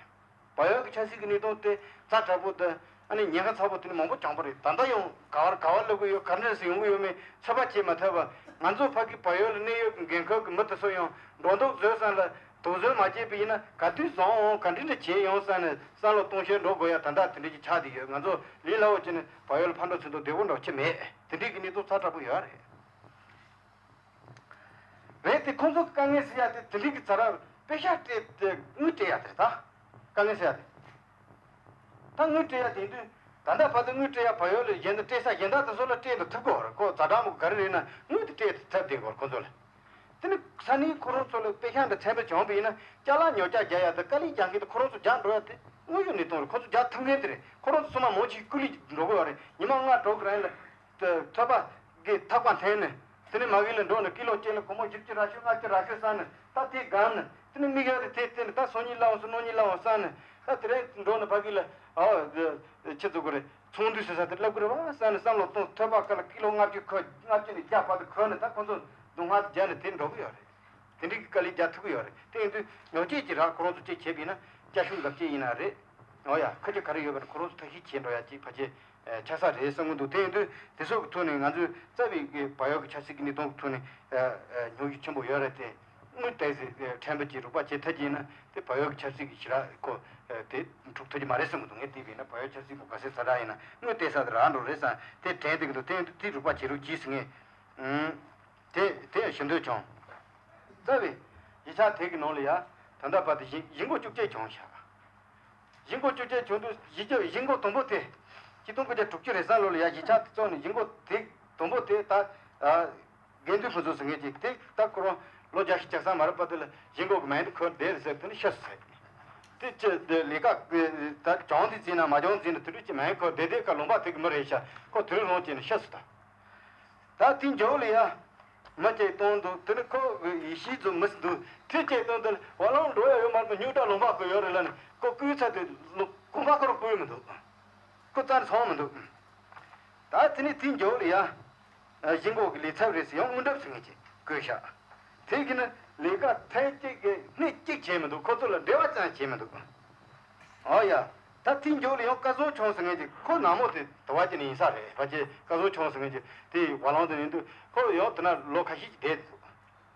བལ་ཡུལ་གྱི་ཆབ་སྲིད་ཀྱི་གནས་སྟངས་དེ་ཛ་དྲག་པོ་དང་ཨ་ནི་ཉེན་ཁ་ཚ་པོ་དེ་ནི་མང་པོ་བྱུང་པ་རེད། ད་ལྟ་ཡང་ག་བར་ག་བར་སླེབས་ཀྱི་ཡོད། ག་འདྲ་སེ་ཡོང་གི་ཡོད་མེད་ཚོད་དཔག་བྱེད་མ་ཐུབ་པ། ང་ཚོ་ཕ་གི་བལ་ཡུལ་ལ་གནས་ཡོད་ཀྱི་འགན་ཁུར་གྱི་མི་དེ་ཚོ་ཡང་འགྲོ་འདུག་བཟོས་ཙང་ལ་དོགས་ཟོན་མ་བྱས་པ་ཡིན་ན་ག་དུས་བཟང་འོང་ག་འདྲ་འདྲ་བྱེད་ཡོང་བསམ་ནས་བསམ་བློ་གཏོང་ཤེས་འགྲོ་དགོས་ཡ་ད་ལྟ་དེ་འདྲ་ཅིག་ཆགས་བསྡད་ཡོད། ང་ཚོ་ལས་སླ་བོ་བྱས་ནས་བལ་ཡུལ་ལ་ཕར་འགྲོ་ཚུར་འགྲོ་བདེ་པོ་འགྲོ་ཆེ་མེད། དེ་འདྲའི་གི་གནས་སྟངས་ཚ་དྲག་པོ་ཡོད་རེད། རེད་དེ་ཁོང་ཚོ་གི་དཀའ་ངལ་སེལ་ཡ་དེ་དེ་འདྲའི་གི་ཚ་ར་པེ་ཤག་སྤྲད་དེ་དངུལ་སྤྲད་ཡ་དེ་རེད། ད་དཀའ་ངལ་སེལ་ཡ་དེ། ད་དངུལ་སྤྲད་ཡ་དེ་དུས་ད་ལྟ་བར་དུ་དངུལ་སྤྲད་ཡ་བལ་ཡུལ་ལ་གཞན་དུ་སྤྲད་ས་གཞན་དག་དེ་ཚོ་ལ་སྤྲད་དུ་ཐུབ་གི་ཡོད་རེད། ཁོ་ཛ་དྲག་མོ་ག་རེ་རེད་ན་དངུལ་དེ་སྤྲད་དུ་ཐུབ་བསྡད་གི་ཡོད་རེད་ཁོང་ཚོ་ལ། དེ་ནི་ས་གནས་ཁོ་རང་ཚོ་ལ་པེ་ཤག་འདི་ཚན་པ་བྱུང་བ་ཡིན་ན་ཅ་ལག་ཉོ་ཆ་རྒྱག་ཡ་དེ་དཀའ་ལས་རྒྱག་མཁན་དེ་ཁོ་རང་ཚོ་རྒྱག་འགྲོ་ཡ་དེ་དངོས་ཡོད་གནས་སྟངས་རེད། ཁོ་ཚོ་རྒྱག་ཐུབ་མཁན་དེ་རེད། ཁོ་རང་ཚོ་ཚང་མ་མང་ཆེ་སྐུ་ལུས་འགྲོ་གི་ཡོད་རེད། ཉི་མ་ལྔ་དྲུག་གི་རིང་ལ་ཐོད་པ་གི་ཐག་པ་འཐེན་ནས་དེ་ནི་མ་གི་ལ་འགྲོ་ནས་ཀི་ལོ་གཅིག་ལ་སྒོར་མོ་བཞི་བཅུ་རག་ཤོག་ལྔ་བཅུ་རག་ཤོག་བསམ་ནས་ད་དེ་སྒམ་ནས་དེ་ནི་མིག་ཡ་རེ་དེ་བལྟས་ནས་ད་སང་ཉིན་སླེབས་འོང་སོང་གནངས་ཉིན་སླེབས་འོང་བསམ་ནས་ད་དེ་རིང་འགྲོ་ནས་ཕ་གི་ལ་ཨོ་ཆི་ཟེར་དགོས་རེད། ཚོང་འདུས་ཟེར་ས་དེར་སླེབས་ཀྱི་རེད་པ་བསམ་ནས་བསམ་བློ་གཏོང་། ཐོད་པ་ཁ་ལ་ཀི་ལོ་ལྔ་བཅུ་ཁོ་ལྔ་བཅུ་ནས་བརྒྱ་བར་དུ་ཁོལ་ནས་ད་ཁོ་ཚོ་སྡུག་བསྔལ་དེ་རྒྱག་ནས་དེར་འགྲོ་གི་ཡོད་རེད། དེ་འདྲའི་གི་དཀའ་ལས་རྒྱག་ཐུབ་ཀྱི་ཡོད་རེད། དེ་ཡིན་དུས་ཉོ་སྤྱོད་ཀྱི་རག་ཁོ་རང་ཚོ་གཅིག་བྱས་པ་ཡིན་ན་སྐྱ་ཤུན་འགབ་སྐྱེས་ཡིན་ན་རེད། འོ་ཡ་ཁ་ཆེ་ག་རེ་ཡོད་པ་ཁོ་རང་ཚོ་ཐབས་ཤེས་བྱས་འགྲོ་ཡ་གཅིག་ཕལ་ཆེར་ཆགས་ས་རེད་བསམ་གྱི་འདུག་དེ་ཡིན་དུས་དེ་ཚོ་གི་ཐོག་ནས་ང་ཚོས་རྩ་བའི་གི་བལ་ཡུལ་གྱི་ཆབ་སྲིད་ཀྱི་གནས་སྟངས་ཀྱི་ཐོག་ནས་སྙོབ་བསྡུར་ཆེན་པོ་ཡོད་རེད་དེ། དངུལ་ཏོག་ཙམ་ཕྲན་བུ་ཅིག་རོགས་པ་བྱེད་ཐུབ་ཀྱི་ཡིན་ན་དེ་བལ་ཡུལ་གྱི་ཆབ་སྲིད་ཀྱི་ཞི་རགས་ཁོ་དེ་འཁྲུག་ཐུབ་ཀྱི་མ་རེད་བསམ་གྱི་འདུག་ངས་བལྟས་པ་ཡིན་ན་བལ་ཡུལ་ཆབ་སྲིད་ཁོ་ག་ཚད་ཛ་དྲག་ཡིན་ན་དངུལ་སྟེར་ས་དེ་རག་འགྲོ་རེད་བསམ་དེ་དྲན་བསྡད་ཀྱི་འདུག་དེ་ཡིན་དུས་དེ་རོགས་པ་བྱེད་རོགས་གྱིས་ཟེར་ངས་ཨུམ། དེ་དེ་ཡང་ཞུ་འདོད་བྱུང་། རྩ་བའི་གཞིས་ཆགས་དེ་གི་ནང་ལ་ཡ་ད་ལྟ་བར་དུ་གཞིས་གཞིས་འགོ་བཅུ་གཅིག་བྱུང་ཤག་གཞིས་འགོ་བཅུ་གཅིག་བྱུང་དུས་གཞིས་ཆགས་གཞིས་འགོ་དང་པོ་དེ་གཅིག་སྟོང་དགུ་བརྒྱ་དྲུག་ཅུ་རེ་གསུམ་ལོ་ལ་ཡ་གཞིས་ཆགས་དེ་བཙུགས་ནས་གཞིས་འགོ་དེ་དང་པོ་དེ་ད་ཨ་དགེ་འདུན་ཕུན་ཚོགས་ཟེར་མཁན་ཅིག་དེ་ད་ཁོ་རང་ལོ་བརྒྱད་ཅུ་གྱ་གསུམ་མ་རག་བར་དུ་ལ་གཞིས་འགོ་གི་མིང་དེ་ཁོ་བསྡད་རེད་ཟེར་དེ་ནི་ཤི་སོང་ཟེར། དེ་ཅི་དེ་ལས་ཀ་ད་བྱུང་དེ་བརྩིས་ན་མ་བྱུང་བརྩིས་ན་དེ་དུས་ཀྱི་མིང་ཁོ་བསྡད་བསྡད་ཀ་ལུང་པ་དེ་གི་མི་རེད་ཤག་ཁོ་དེ་རིང་ལོངས་སྤྱད་ནས་ཤི་སོང་ད། ད་དེ་འཇོག་ལ་ཡ། མི་གཅིག་བཏང་འདུག་དེ་ནི་ཁོ་ཡེ་ཤེས་རྫོང་མི་འདུག་དེ་གཅིག་བཏང་དེ་ལ་བ་ལང་འགྲོ་ཡ་ཡོད་མ་རེད། སྨྱུག་དྲ་ལུང་པ་ཁོ་ཡོད་རེད་ལ་ནི་ཁོ་སྐུའི་ཚབ་དེ་ལུ་གོང་པ་ཁོ་རང་སྐུ་ཡོད་མི་འདུག་ཁོ་རྩ་ནས་ཚང་མི་འདུག་ད་དེ་ནི་དེ་འཇོག་ལ་ཡ། གཞིས་འགོ་གི་ལས་ཚབ་རེད་ཟེར་ཡང་དངུལ་འགྲུབ་ཟེར་མཁན་ཅིག་བསྐོས་ཤག་དེ་གི་ནི་ལས་ཀ་ཐེངས་གཅིག་གི་སྣེ་གཅིག་བྱས་མི་འདུག་ཁོ་ཚོ་ལ་འབྲེལ་བ་ཙམ་བྱས་མི་འདུག་ཨོ་ཡ། ད་དེའི་མཇུག་ལ་ཡང་སྐལ་བཟང་ཆུང་ཟེར་མཁན་གྱི་ཁོ་ནག་མོ་དེ་དུ་བ་ཅན་ཡིན་ས་རེད། ཕལ་ཆེར་སྐལ་བཟང་ཆུང་ཟེར་མཁན་གྱི་དེ་བ་ལང་དུ་ཡིན་དུས་ཁོ་ཡང་དེ་ན་ལོ་ཁ་ཤས་ཀྱི་བསྡད་འདུག་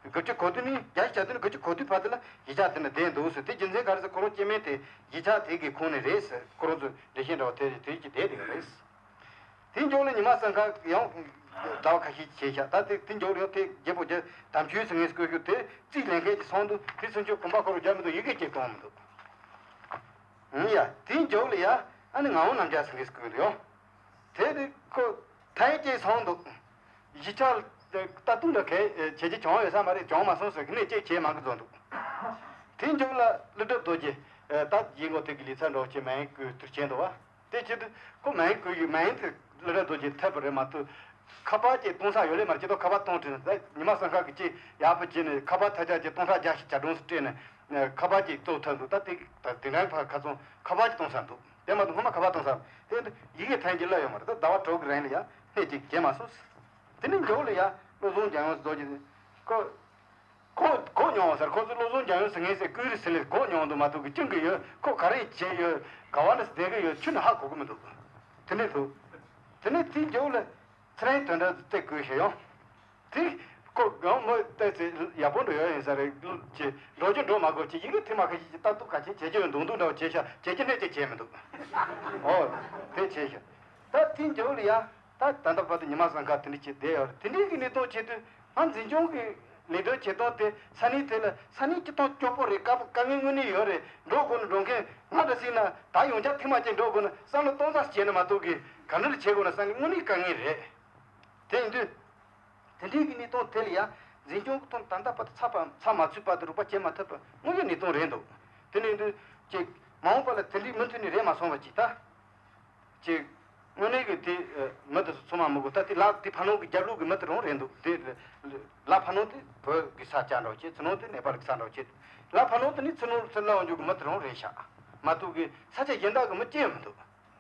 དགུ་བཅུ་གོ་བདུན་ནས་བརྒྱད་ཅུ་གྱ་བདུན་དགུ་བཅུ་གོ་བདུན་བར་དུ་ལ་གཞིས་ཆགས་དེ་ན་བསྡད་འདུག་ཟེར། དེ་རྒྱུ་མཚན་ག་རེ་ཟེར་ཁོ་རང་སྐྱེ་དམན་དེ་གཞིས་ཆགས་དེ་གི་ཁོངས་ནས་རེད་ཟེར། ཁོ་རང་ཚོ་འགྲེལ་བཤད་འདྲ་བ་དེ་དེ་ཅི་བསྡད་དེ་རེད། དེའི་མཇུག་ལ་ཉི་མ་སང་ཁ་ཡང་ཟླ་བ་ཁ་ཤས་བྱས་ཤག་ད་དེ་དེའི་མཇུག་ལ་ཡང་དེ་རྒྱལ་པོ་རྒྱལ་དམ་ཆོས་ཟེར་མཁན་སྐུ་ཞབས་དེ་རྩིས་ལེན་མཁན་གྱི་སོང་འདུག་དེ་ཚུན་ཆོད་གོམ་པ་ཁོ་རང་རྒྱབ་མི་འདུག་ཡི་གེ་གཅིག་གཏོང་མི་འདུག་ཨང་ཡ། དེའི་མཇུག་ལ་ཡ་ཨ་ནི་ངག་དབང་རྣམ་རྒྱལ་ཟེར་མཁན་སྐུ་འདུག་ཡང་། དེ་དེ་ཁོ་ཐེངས་གཅིག་སོང་འདུག་གཞིས་ཆགས་ལ་ལྟ་སྟངས་འདྲ་གལ་ཆེ་ཆེ་བྱུང་ཡོད་ས་མ་རེད། བྱུང་མ་སོང་ཟེར་གི་ནས་གཅིག་བྱས་མང་གི་བཟོ་འདུག་དེའི་མཇུག་ལ་ཀླུ་སྒྲུབ་རྡོ་རྗེ་ད་གཞིས་འགོ་དེ་གི་ལས་ཚབ་འདྲ་བོ་བྱས་མིང་བཀོད་དུ་བྱས་འདུག་བ། དེ་བྱེད་དུས་ཁོ་མིང་བཀོད་ཡོད། མིང་དེ་ཀླུ་སྒྲུབ་རྡོ་རྗེ་ཐེབས་པ་རེད་མ་གཏོགས་ཁ་པར་གྱི་གཏོང་ས་ཡོད་ལེ་མ་རེད། ཁ་པར་གཏོང་དུས་ད་ཉི་མ་སང་ཁ་གི་ཅིག་ཡག་པོ་བྱས་ནས་ཁ་པར་ཐ་ཆ་གྱི་གཏོང་ས་རྒྱ་ཞིག་གྱ་གྲོང་སུ་སྤྲད་ནས་ཁ་པར་གྱི་གཏོང་ཐབས་འདུག་ད་དེ་ད་དེ་འདྲའི་ཕ་ཁ་ཚོང་ཁ་པར་གྱི་གཏོང་ས་འདུག་དེ་མ་གཏོགས་སྔོན་མ་ཁ་པར་གཏོང་ས་དེ་འདི་ཡི་གེ་ཐན་གྱི་ལ་ཡོད་མ་རེད། ད་ཟླ་བ་དྲུག་གི་རིང་ལ་ཡ་སྣེ་གཅིག་བྱས་མ་སོང་། དེ་ནས་མཇུག་ལ་ཡ་བློ་བཟང་འཇམ་དབྱངས་རྡོ་རྗེ་ཁོ་ཁོ་ཁོ་ མྱོང་བ་ཟེར། ཁོ་ཚོ་བློ་བཟང་རྒྱལ་ཡོན་ཟེར་ངེས་ཟེར་ཀུན་རིག་ཟེར་ལས་གོ་མྱོང་འདུག་མ་གཏོགས་ཀྱི་ཅུང་གི་ཡོད། ཁོ་ག་རེ་བྱས་ཡོད། ག་བ་ནས་བསྡད་གི་ཡོད་ཁྱོན་ནས་ཧ་གོ་གི་མི་འདུག་དེ་ནས་འདུག་དེ་ནས་དེའི་མཇུག་ལ་ཚེ་རིང་དོན་གྲུབ་དེ་བསྐོས་ཤག་ཡང་། དེ་ཁོ་གང་མོ་བལྟས་ཚེ་ཡག་པོ་འགྲོ་ཡོད་ཡིན་ས་རེད་ཅེས། འགྲོ་རྒྱུ་འགྲོ་མ་དགོས་ཅེས། ཡི་གེ་དེ་མ་ཁ་ཤས་ཀྱིས་ལྟ་རྟོག་ག་ཅེས་བྱེད་ཀྱི་ཡོད་མདོག་མདོག་འདྲ་བོ་བྱས་ཤག་བྱེད་ཀྱི་ནས་ཅེས་བྱས་མི་འདུག་ཨོ། དེ་བྱས་ཤག་ད་དེའི་མཇུག་ལ་ཡ། ད་ད་ལྟ་བར་དུ་ཉི་མ་སང་ཁ་དེ་འདྲ་བྱས་བསྡད་ཡོད་རེད། དེ་འདྲའི་གི་གནས་སྟངས་བྱེད་དུས་ང་འཛིན་སྐྱོང་གི་ལས་དོན་བྱེད་སྟངས་དེ་ས་གནས་དེ་ལ་ས་གནས་སྤྱི་བཏང་སྐྱོ་པོ་རེད། དཀའ་པོ་དཀའ་ངལ་དངོས་གནས་ཡོད་རེད། འགྲོ་དགོས་ན་འགྲོ་མཁན། ང་འདྲ་སྲིད་ན་ད་ཡོང་ཆ་ཐེངས་མ་གཅིག་འགྲོ་དགོས་ན་བསམ་བློ་གཏོང་ས་བྱས་ན་མ་གཏོགས་གི་ག་འདྲ་བྱེད་དགོས་ན་བསམ་གི་དངོས་གནས་དཀའ་ངལ་རེད། དེ་ཡིན་དུས། དེ་འདྲའི་གི་གནས་སྟངས་དེ་ལ་ཡང་འཛིན་སྐྱོང་གི་ཐོག་ད་ལྟ་བར་དུ་ཚགས་པ་ཚགས་མ་ཚུད་བར་དུ་རོགས་པ་བྱེད་མ་ཐུབ་པ་དངོས་ཡོད་གནས་སྟངས་རེད་འདུག་དེ་ནས་འདུག་ཅིག་མ་འོངས་པ་ལ་དེ་འདྲའི་མུ་མཐུད་ནས་རེད་མ་སོང་བ་ཅིག་ད། ཅིག་དངོས་གནས་ཀྱི་དེ་མི་དེ་ཚོ་ཚང་མ་མི་དགོས། ད་དེ་ལ་དེ་ཕ་ནང་གི་རྒྱབ་ལོགས་ཀྱི་མི་དེ་རང་རེད་འདུག་དེ་ལ་ཕ་ནང་དེ་བོད་ཀྱི་ས་ཆ་འདྲ་བོ་བྱེད། ཚུར་ནང་དེ་ནེ་པཱལ་གྱི་ས་འདྲ་བོ་བྱེད། ལ་ཕ་ནང་དེ་ནི་ཚུར་ནང་ཚུར་ལ་འོང་རྒྱུ་གི་མི་དེ་རང་རེད་ཤག་མ་གཏོགས་གི་ས་ཆ་གཞན་དག་གི་མི་སྐྱེ་ཡོད་མི་འདུག་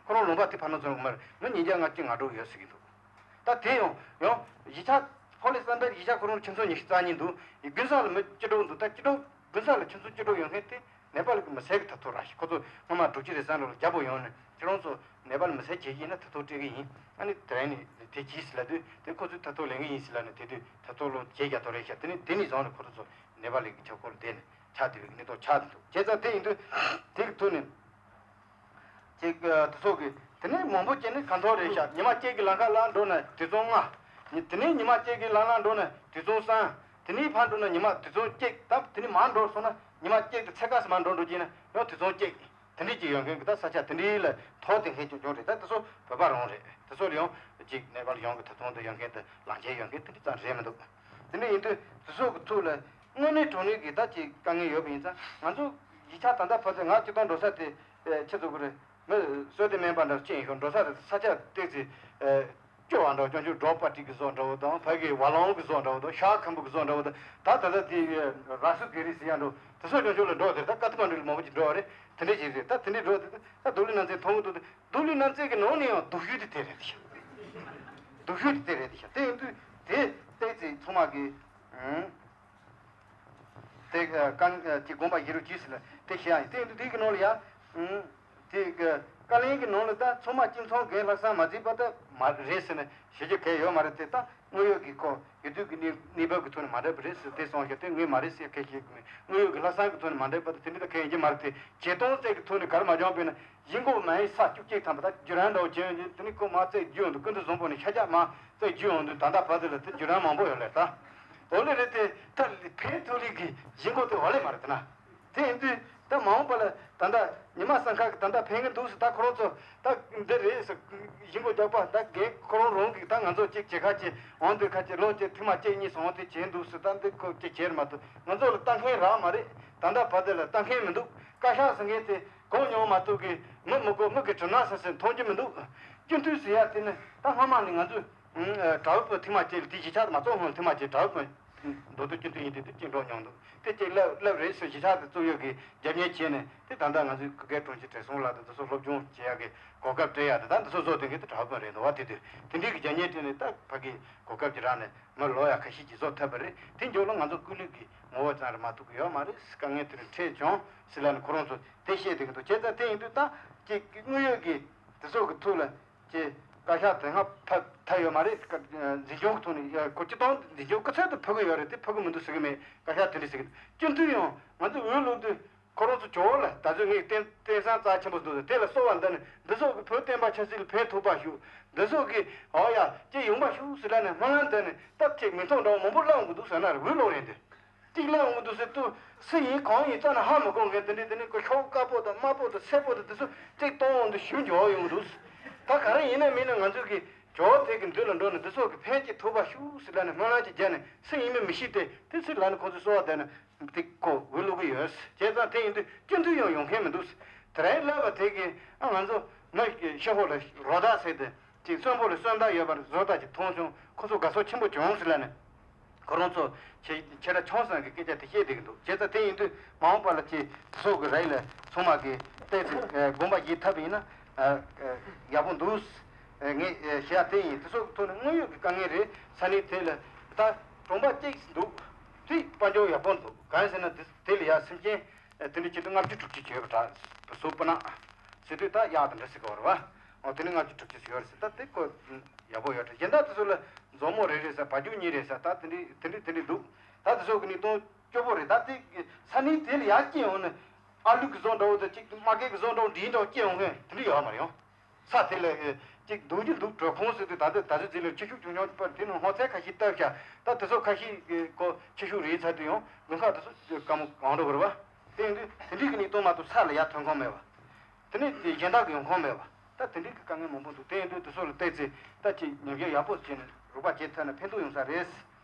ཁོ་རང་ལུང་པ་དེ་ཕ་ནང་ཚུར་མར་མི་ཉིས་བརྒྱ་ལྔ་བཅུ་ང་དྲུག་ཡོད་ཟེར་གྱི་འདུག་ད་དེ་ཡང་ཡང་གཞིས་ཆགས་ཕོ་ལི་སན་པེར་གཞིས་ཆགས་ཁོ་རང་ཁྱིམ་ཚང་ཉི་ཤུ་རྩ་གཉིས་འདུག་དགུན་ས་ལ་མི་བཅུ་དྲུག་འདུག་ད་བཅུ་དྲུག་དགུན་ས་ལ་ཁྱིམ་ཚང་བཅུ་དྲུག་ཡོད་མཁན་དེ་ནེ་པཱལ་གྱི་མི་སེར་གྱི་ཐ་ཐོ་ར་ཞིག་ཁོ་ཚོ་སྔོན་མ་དྲུག་ཅུ་རེ་གསུམ་ལོར་རྒྱལ་པོ་ཡོང་ནས་ཁྱེད་རང་ཚོ་ནེ་པཱལ་མི་སེར་བྱེད་ཀྱི་ཡིན་ན་ཐ་ཐོ་སྤྲད་ཀྱི་ཡིན། ཨ་ནི་དེ་རིང་ནས་དེ་གྱིས་ཟེར་ལབ་དུས་དེ་ཁོ་ཚོས་ཐ་ཐོ་ལེན་གྱི་ཡིན་ཟེར་ལབ་ནས་དེ་དུས་ཐ་ཐོ་ལོ་བརྒྱད་བརྒྱ་ཐོ་རེ་བཞག་དེ་ནས་དེ་ནས་བཟུང་ནས་ཁོ་ཚོ་ཚོ་ནེ་པཱལ་གྱི་ཁྱབ་ཁོངས་ལ་བསྡད་ནས་ཆགས་བསྡད་པའི་གནས་སྟངས་ཆགས་བསྡད་འདུག་བྱས་ཙང་དེ་ཡིན་དུས་དེ་གི་ཐོག་ནས། ཅིག་དེ་ཚོ་གི་དེ་ནས་མང་པོ་བྱས་ནས་གང་ཐོག་རེད་ཤག་ཉི་མ་གཅིག་གི་ལམ་ཁ་ལ་འགྲོ་ན་དུས་ཚོད་ལྔ། ཉི་དེ་ནས་ཉི་མ་གཅིག་གི་ལམ་ལ་འགྲོ་ན་དུས་ཚོད་གསུམ། དེ་ནས་ཕར་འགྲོ་ན་ཉི་མ་དུས་ཚོད་གཅིག་ད་དེ་ནས་མར་འགྲོ་སོང་ན་ཉི་མ་གཅིག་དེ་ཚེ་སྐར་ཙམ་མར་འགྲོ་འགྲོ་གྱིན་ན་ཡང་དུས་ཚོད་གཅིག་དེ་འདྲས་ཅིག་ཡོད་མཁན་གྱི་ད་ས་ཆ་དེ་འདྲས་ལ་ཐོག་དེ་མཁན་ཆུང་ཆུང་རེད། ད་དེ་ཚོ་བོད་པ་རང་རེད། དེ་ཚོ་ཡང་ཅིག་ནེ་པཱལ་གཞུང་གི་ཐ་ཚང་དུ་ཡོད་མཁན་དེ་ལག་འཁྱེར་ཡོད་མཁན་དེ་འདྲས་ཙམ་རེད་མི་འདུག་དེ་འདྲས་ཡིན་དུས་དེ་ཚོ་གི་ཐུགས་ལ་དངོས་གནས་དྲང་གནས་ཀྱི་ད་ཅིག་དཀའ་ངལ་ཡོད་པ་ཡིན་ཙང་ང་ཚོ་གཞིས་ཆགས་ད་ལྟ་ཕར་ཚུར་ང་སྤྱིར་བཏང་འགྲོ་ས་དེ་ཨེ་ཆི་ཟེར་དགོས་རེད། མི་བསོད་བདེ་སྨན་པ་འདྲ་ཅན་ཞིག་འགྲོ་ས་རེད། ས་ཆ་ཏོག་ཙམ་ཨེ་སྐྱོ་བ་འདྲ་བོ་ཅུང་ཅུང་འབྲོག་པ་ཏི་གི་བཟོ་འདྲ་བོ་དང་ཕ་གི་བ་ལང་གི་བཟོ་འདྲ་བོ་དང་ཤར་ཁམ་བུ་གི་བཟོ་འདྲ་བོ་དང་ད་ད་ལྟ་དེ་ར་སུ་གེ་རི་ཟེར་ཡ་འདྲ་བོ་དེ་ཚོ་ཅུང་ཅུང་ལ་འགྲོ་དེ་ད་ཀ་ཐ་མན་ཌུ་ལ་མང་པོ་ཅིག་འགྲོ་བ་རེད། དེ་འདྲ་ཞིག་རེད། ད་དེ་འདྲ་འགྲོ་དེ་ད་ད་སྡུག་ལུས་ནང་ཚན་མཐོང་གི་འདུག་དེ་སྡུག་ལུས་རྣམ་རྩེ་གི་ནང་ནས་ཡང་སྡུག་ཤོས་དེ་དེ་རེད་ཤག་སྡུག་ཤོས་དེ་དེ་རེད་ཤག་དེ་ཡིན་དུས་དེ་ཏོག་ཙམ་ཚང་མ་གི་ཨང་། དེ་གང་གི་དགོངས་པ་བཞེས་རོགས་གྱིས་ཟེར་ལ་དེ་བཤད་ཡ་ཡིན། དེ་ཡིན་དུས་དེ་གི་ནང་ལ་ཡ་ཨང་། དེ་གི་བཀའ་ལན་གི་ནང་ལ་ད་ཚང་མ་སྤྱི་ཚོགས་འགན་ལྷག་བསམ་མ་བརྩིས་པ་ད་མ་རེད་ཟེར་ནས་ཞུ་རྒྱུ་གལ་ཡོད་མ་རེད། དེ་ད་དངོས་ཡོད་ཀྱི་ཁོ་ཡུལ་དུས་ཀྱི་གནས་གནས་བབ་ཀྱི་ཐོག་ནས་མ་འགྲིག་པ་རེད་ཟེར་དེ་སོང་ཞིག་དེ་ངས་མ་རེད་ཟེར་སྐད་ཆ་ཞིག་མེད། དངོས་ཡོད་ཀྱི་ལྷག་བསམ་གྱི་ཐོག་ནས་མ་འགྲིག་པ་དེ་དེ་འདྲ་ད་གལ་ཡིན་གྱི་མ་རེད། དེ་བྱེད་སྟངས་བཅས་ཀྱི་ཐོག་ནས་ག་རེ་མ་བྱུང་བས་ན་གཞིས་འགོ་མ་ཡིན་ས་བཅུ་གཅིག་ཐམ་པ་ད་བརྒྱུད་རིམ་འདྲ་བོ་བྱས་ཡོང་དུས་དེ་ནི་ཁོ་མ་རྩེ་རྒྱུ་ཡོང་དུས་ཀུན་ཏུ་བཟང་པོ་ནས་ཤ་རྒྱགས་མ་རྩེ་རྒྱུ་ཡོང་དུས་ད་ལྟ་བར་དུ་ལ་དེ་བརྒྱུད་རིམ་མང་པོ་ཡོད་ལེ་ད། འོ་ལེ་རེད་དེ་ད་ཕན་ཐོགས་ལི་གི་གཞིས་འགོ་དེ་འོ་ལེ་མ་རེད་དེ་ན། དེ་ཡིན་དུས་ད་མ་འོངས་པ་ལ་ད་ལྟ་ཉི་མ་སང་ཁ་གི་ད་ལྟ་ཕན་གི་འདུག་ཟེར། ད་ཁོ་རང་ཚོ་ད་འདི་རེད་ཟེར་གཞིས་འགོ་རྒྱག་པ་ད་རྒན་ཁོ་རང་རང་གིས་ད་ང་ཚོ་གཅིག་བྱེད་ཁ་ཅིག་འོང་དུས་ཁ་ཅིག་ལོ་གཅིག་ཐེངས་མ་གཅིག་གཉིས་སོང་དེ་བྱས་འདུག་ཟེར། ད་འདི་ཁོ་གཅིག་བྱས་མ་ཐུབ། ང་ཚོ་ལ་ལྟ་མཁན་རག་མ་རེད། ད་ལྟ་བར་དེ་ལ་ལྟ་མཁན་མི་འདུག་བཀའ་ཤག་ཟེར་མཁན་དེ་གང་མྱོང་མ་གཏོགས་གི་མི་མི་གོ་མི་གི་གྲིབ་ནག་ཟེར་ཟེར་མཐོང་རྒྱུ་མི་འདུག་སྤྱི་འཐུས་ཟེར་ཡ་དེ་ནི་ད་སྔ་མ་ནས་ང་ཚོས་དྲ་བ་པོ་ཐེངས་མ་གཅིག་ལ་དེ་གཞིས་ཆགས་མ་གཏོགས་ཧོན་ཐེངས་མ་གཅིག་དྲ་བ་པོ་མདོ་སྟོད་སྤྱི་འཐུས་ཡིན་དུས་དེ་གཅིག་འགྲོ་མྱོང་འདུག་དེ་གཅིག་ལབ་ལབ་རེད་ཟེར་གཞིས་ཆགས་དེ་བཙུགས་ཡོད་གི་རྒྱབ་གཉེར་བྱས་ནས་དེ་ད་ལྟ་ང་ཚོའི་སྐུ་སྒེར་དྲུང་ཆེ་བགྲེས་སོང་ལགས་དང་དེ་ཚོ་སློབ་སྦྱོང་བྱེད་ཡག་གི་གོ་སྐབས་སྤྲད་ཡག་དེ་ད་འདི་ཚོ་བཟོ་དོན་གི་དེ་དྲ་བ་པོ་རེད་འདུག་བ། དེ་དུས་དེ་འདྲའི་གི་རྒྱབ་གཉེར་སྤྲད་ནས་ད་ཕ་གི་གོ་སྐབས་ཀྱི་རག་ནས་མི་ལོ་ཡ་ཁ་ཤས་ཀྱིས་བཟོ་ཐུབ་པ་རེད། དེ་མཇུག་ལ་ང་ཚོ་སྐུ་ལུས་ཀྱི་ངོ་བོ་ཙམ་རེད་མ་གཏོགས་ཀྱི་ཡོད་མ་རེད། དཀའ་ངལ་དེ་རིགས་འཕྲད་བྱུང་ཟེར་ལབ་ནས་ཁོ་རང་ཚོ་དེ་བཤད་བསྡད་ཀྱི་འདུག་བྱས་ཙང་དེ་ཡིན་དུས་ད་ཅིག་དངོས་ཡོད་ཀྱི་དེ་ཚོ་གི་ཐུགས་ལ་ཅིག་བཀའ་ཤག་དེ་སྔ་ཕབ་ཐབས་ཡོད་མ་རེད། འཛིན་སྐྱོང་གི་ཐོག་ནས་ཁོ་སྤྱི་བཏང་འཛིན་སྐྱོང་སྐུ་ཚབ་དུ་ཕུལ་གི་ཡོད་རེད། དེ་ཕུལ་གི་མི་འདུག་ཟེར་གི་མེད། བཀའ་ཤག་དེ་འདྲ་ཟེར་གི་འདུག་སྤྱི་འཐུས་ཡང་ང་ཚོ་འོས་བླུག་དུས། ཁོ་རང་ཚོ་ཇོ་བོ་ལ་ད་གཟོད་ངས་རྟེན་རྟེན་བཟང་རྩ་ཆེན་པོ་འདུག་དེ་ལ་གསོལ་བ་འདེབས་ནས་འདི་ཚོ་གི་བོད་བསྟན་པ་ཆབ་སྲིད་ལ་ཕན་ཐོགས་པ་ཞུ། འདི་ཚོ་གི་ཨོ་ཡ་ཅེས་ཡོང་པ་ཞུ་ཟེར་ལབ་ནས་སྨོན་ལམ་འདེབས་ནས་སྟབས་ཅིག་མི་ཐོག་འདྲ་བོ་མང་པོ་སླེབས་འོང་གི་འདུག་ཟེར་ན་རེ་འོས་ལོག་རེད་འདི། གཅིག་སླེབས་འོང་གི་འདུག་ཟེར་དུས་སུ་ཡིན་གང་ཡིན་རྩ་ནས་ཧ་མི་གོ་མཁན་དེ་འདྲས་དེ་ནས་ཁོ་ཤོག་དཀར་པོ་དང་དམར་པོ་དང་སེར་པོ་དང་དེ་ཚོ་གཅིག་གཏོང་འོང་དུས་ཞུ་འཇོག་ཡོང་གི་འདུག་ད་ག་རེ་ཡིན་ན་མིན་ན་ང་ཚོ་གི་ཇོ་བོ་དེ་གི་མདུན་ལ་འགྲོ་ནས་འདི་ཚོ་གི་ཕན་ཅིག་ཐོགས་པ་ཞུ་ཟེར་ལབ་ནས་སྨོན་ལམ་ཅིག་བརྒྱབ་ནས་སུ་ཡིན་མིན་མི་ཤེས་ཏེ་དེ་ཚོས་ལབ་ནས་ཁོ་ཚོས་གསོལ་བ་འདེབས་ནས། དེ་ཁོ་འོས་བླུག་གི་ཡོད། བྱས་ཙང་དེ་ཡིན་དུས་སྤྱི་འཐུས་ཡང་ཡོང་མཁན་མི་འདུག་དེ་རིང་ལབ་པ་དེ་གིས་ཨ་ང་ཚོ་མི་ཤི་ཧོ་ལ་རོ་ད་ཟེར་ཏེ་ཅིག་གསོན་པོ་ལ་གསོན་ད་ཡོད་པར་བཟོ་ལྟ་ཅིག་མཐོང་བྱུང་། ཁོ་ཚོ་དགའ་ཚོར་ཆེན་པོ་བྱུང་ཟེར་ལབ་ནས་ཁོ་རང་ཚོ་ཆེ་ཆེ་ར་ཆུང་ཙམ་གྱི་སྐད་ཆ་དེ་བཤད་བསྡད་ཀྱི་འདུག་བྱས་ཙང་དེ་ཡིན་དུས་མ་འོངས་པ་ལ་ཅིག་ཚོགས་ཀྱི་རིང་ལ་ཚང་མ་གིས་ཏོག་ཙམ་དགོངས་པ་བཞེས་ཐུབ་པ་ཡིན་ན་ཡག་པོ་འདུག་ངས་བཤད་ཡ་དེ་ཡིན། དེ་ཚོ་གི་ཐོག་ནས་དངོས་ཡོད་ཀྱི་དཀའ་ངལ་རེད། ས་གནས་དེ་ལ་ད་གྲོང་པ་གཅིག་འདུག་དེ་དཔལ་འབྱོར་ཡག་པོ་འདུག་གང་ཡིན་ཟེར་ན་དེ་དེ་ལ་ཡ་སེམས་ཅན་དེ་འདྲ་ཆེད་དུ་ལྔ་བཅུ་དྲུག་ཅུ་བྱས་པ་འདྲ། བཟོ་སྤུ་ན་ཟེར་དུས་ད་གཡག་དང་འདྲ་ཟེར་གི་བར་བ། འོ་དེ་ནི་ལྔ་བཅུ་དྲུག་ཅུ་ཡོད་རེད་ཟེར། ད་དེ་ཁོ་ཡག་པོ་ཡོད་རེད། གཞན་དག་དེ་ཚོ་ལ་མཛོག་མོ་རེ་རེ་ཟེར། བ་རྒྱུག་གཉིས་རེ་ཟེར། ད་དེ་འདྲ་དེ་འདྲ་དེ་འདྲ་འདུག་ད་དེ་ཚོ་གི་ནི་གཏོང་སྐྱོ་པོ་རེད། ད་དེ་ས་གནས་དེ་ལ་ཡར་སྐྱེས་འོང་ནས་ཨ་ལུ་གི་བཟོ་འདྲ་བོ་དང་གཅིག་དམག་སྐད་ཀྱི་བཟོ་འདྲ་བོ་འདྲིས་འདྲ་བོ་སྐྱེས་འོང་མཁན་དེ་འདྲ་ཡོད་མ་རེད་ཡང་། ས་དེ་ལ་ཅིག་འདུག་རྒྱུ་འདུག་གྲོད་ཁོང་ཟེར་དུས་ད་ལྟ་ད་ཚོད་ཚེ་ལ་ཁྱི་ཤུགས་ཆུང་ཆུང་པར་དེ་ནང་ཧོ་ཚད་ཁ་ཤས་བཏབ་ཤག་ད་དེ་ཚོ་ཁ་ཤས་ཀྱི་ཁྱི་ཤུགས་རེད་ཚར་དུས་ཡང་དགུན་ཁ་དེ་ཚོ་དཀའ་མོ་གང་འགྲོ་བར་བ། དེ་ཡིན་དུས་དེ་འདྲའི་གི་ནི་གཏོང་མ་ཐུབ། ས་ལ་ཡར་ཐོན་ཁོམ་མེད་བ། དེ་ནས་དེ་གཞན་དག་གི་ཡོང་ཁོམ་མེད་བ། ད་དེ་འདྲའི་གི་དཀའ་ངལ་མང་པོ་འདུག་དེ་ཡིན་དུས་དེ་ཚོ་ལ་བལྟས་ཚེ་ད་ཅིག་ཉམས་ཞིབ་ཡག་པོ་བྱས་ནས་རོགས་པ་བྱེད་ཐུབ་ན་ཕན་ཐོགས་ཡོང་ས་རེད།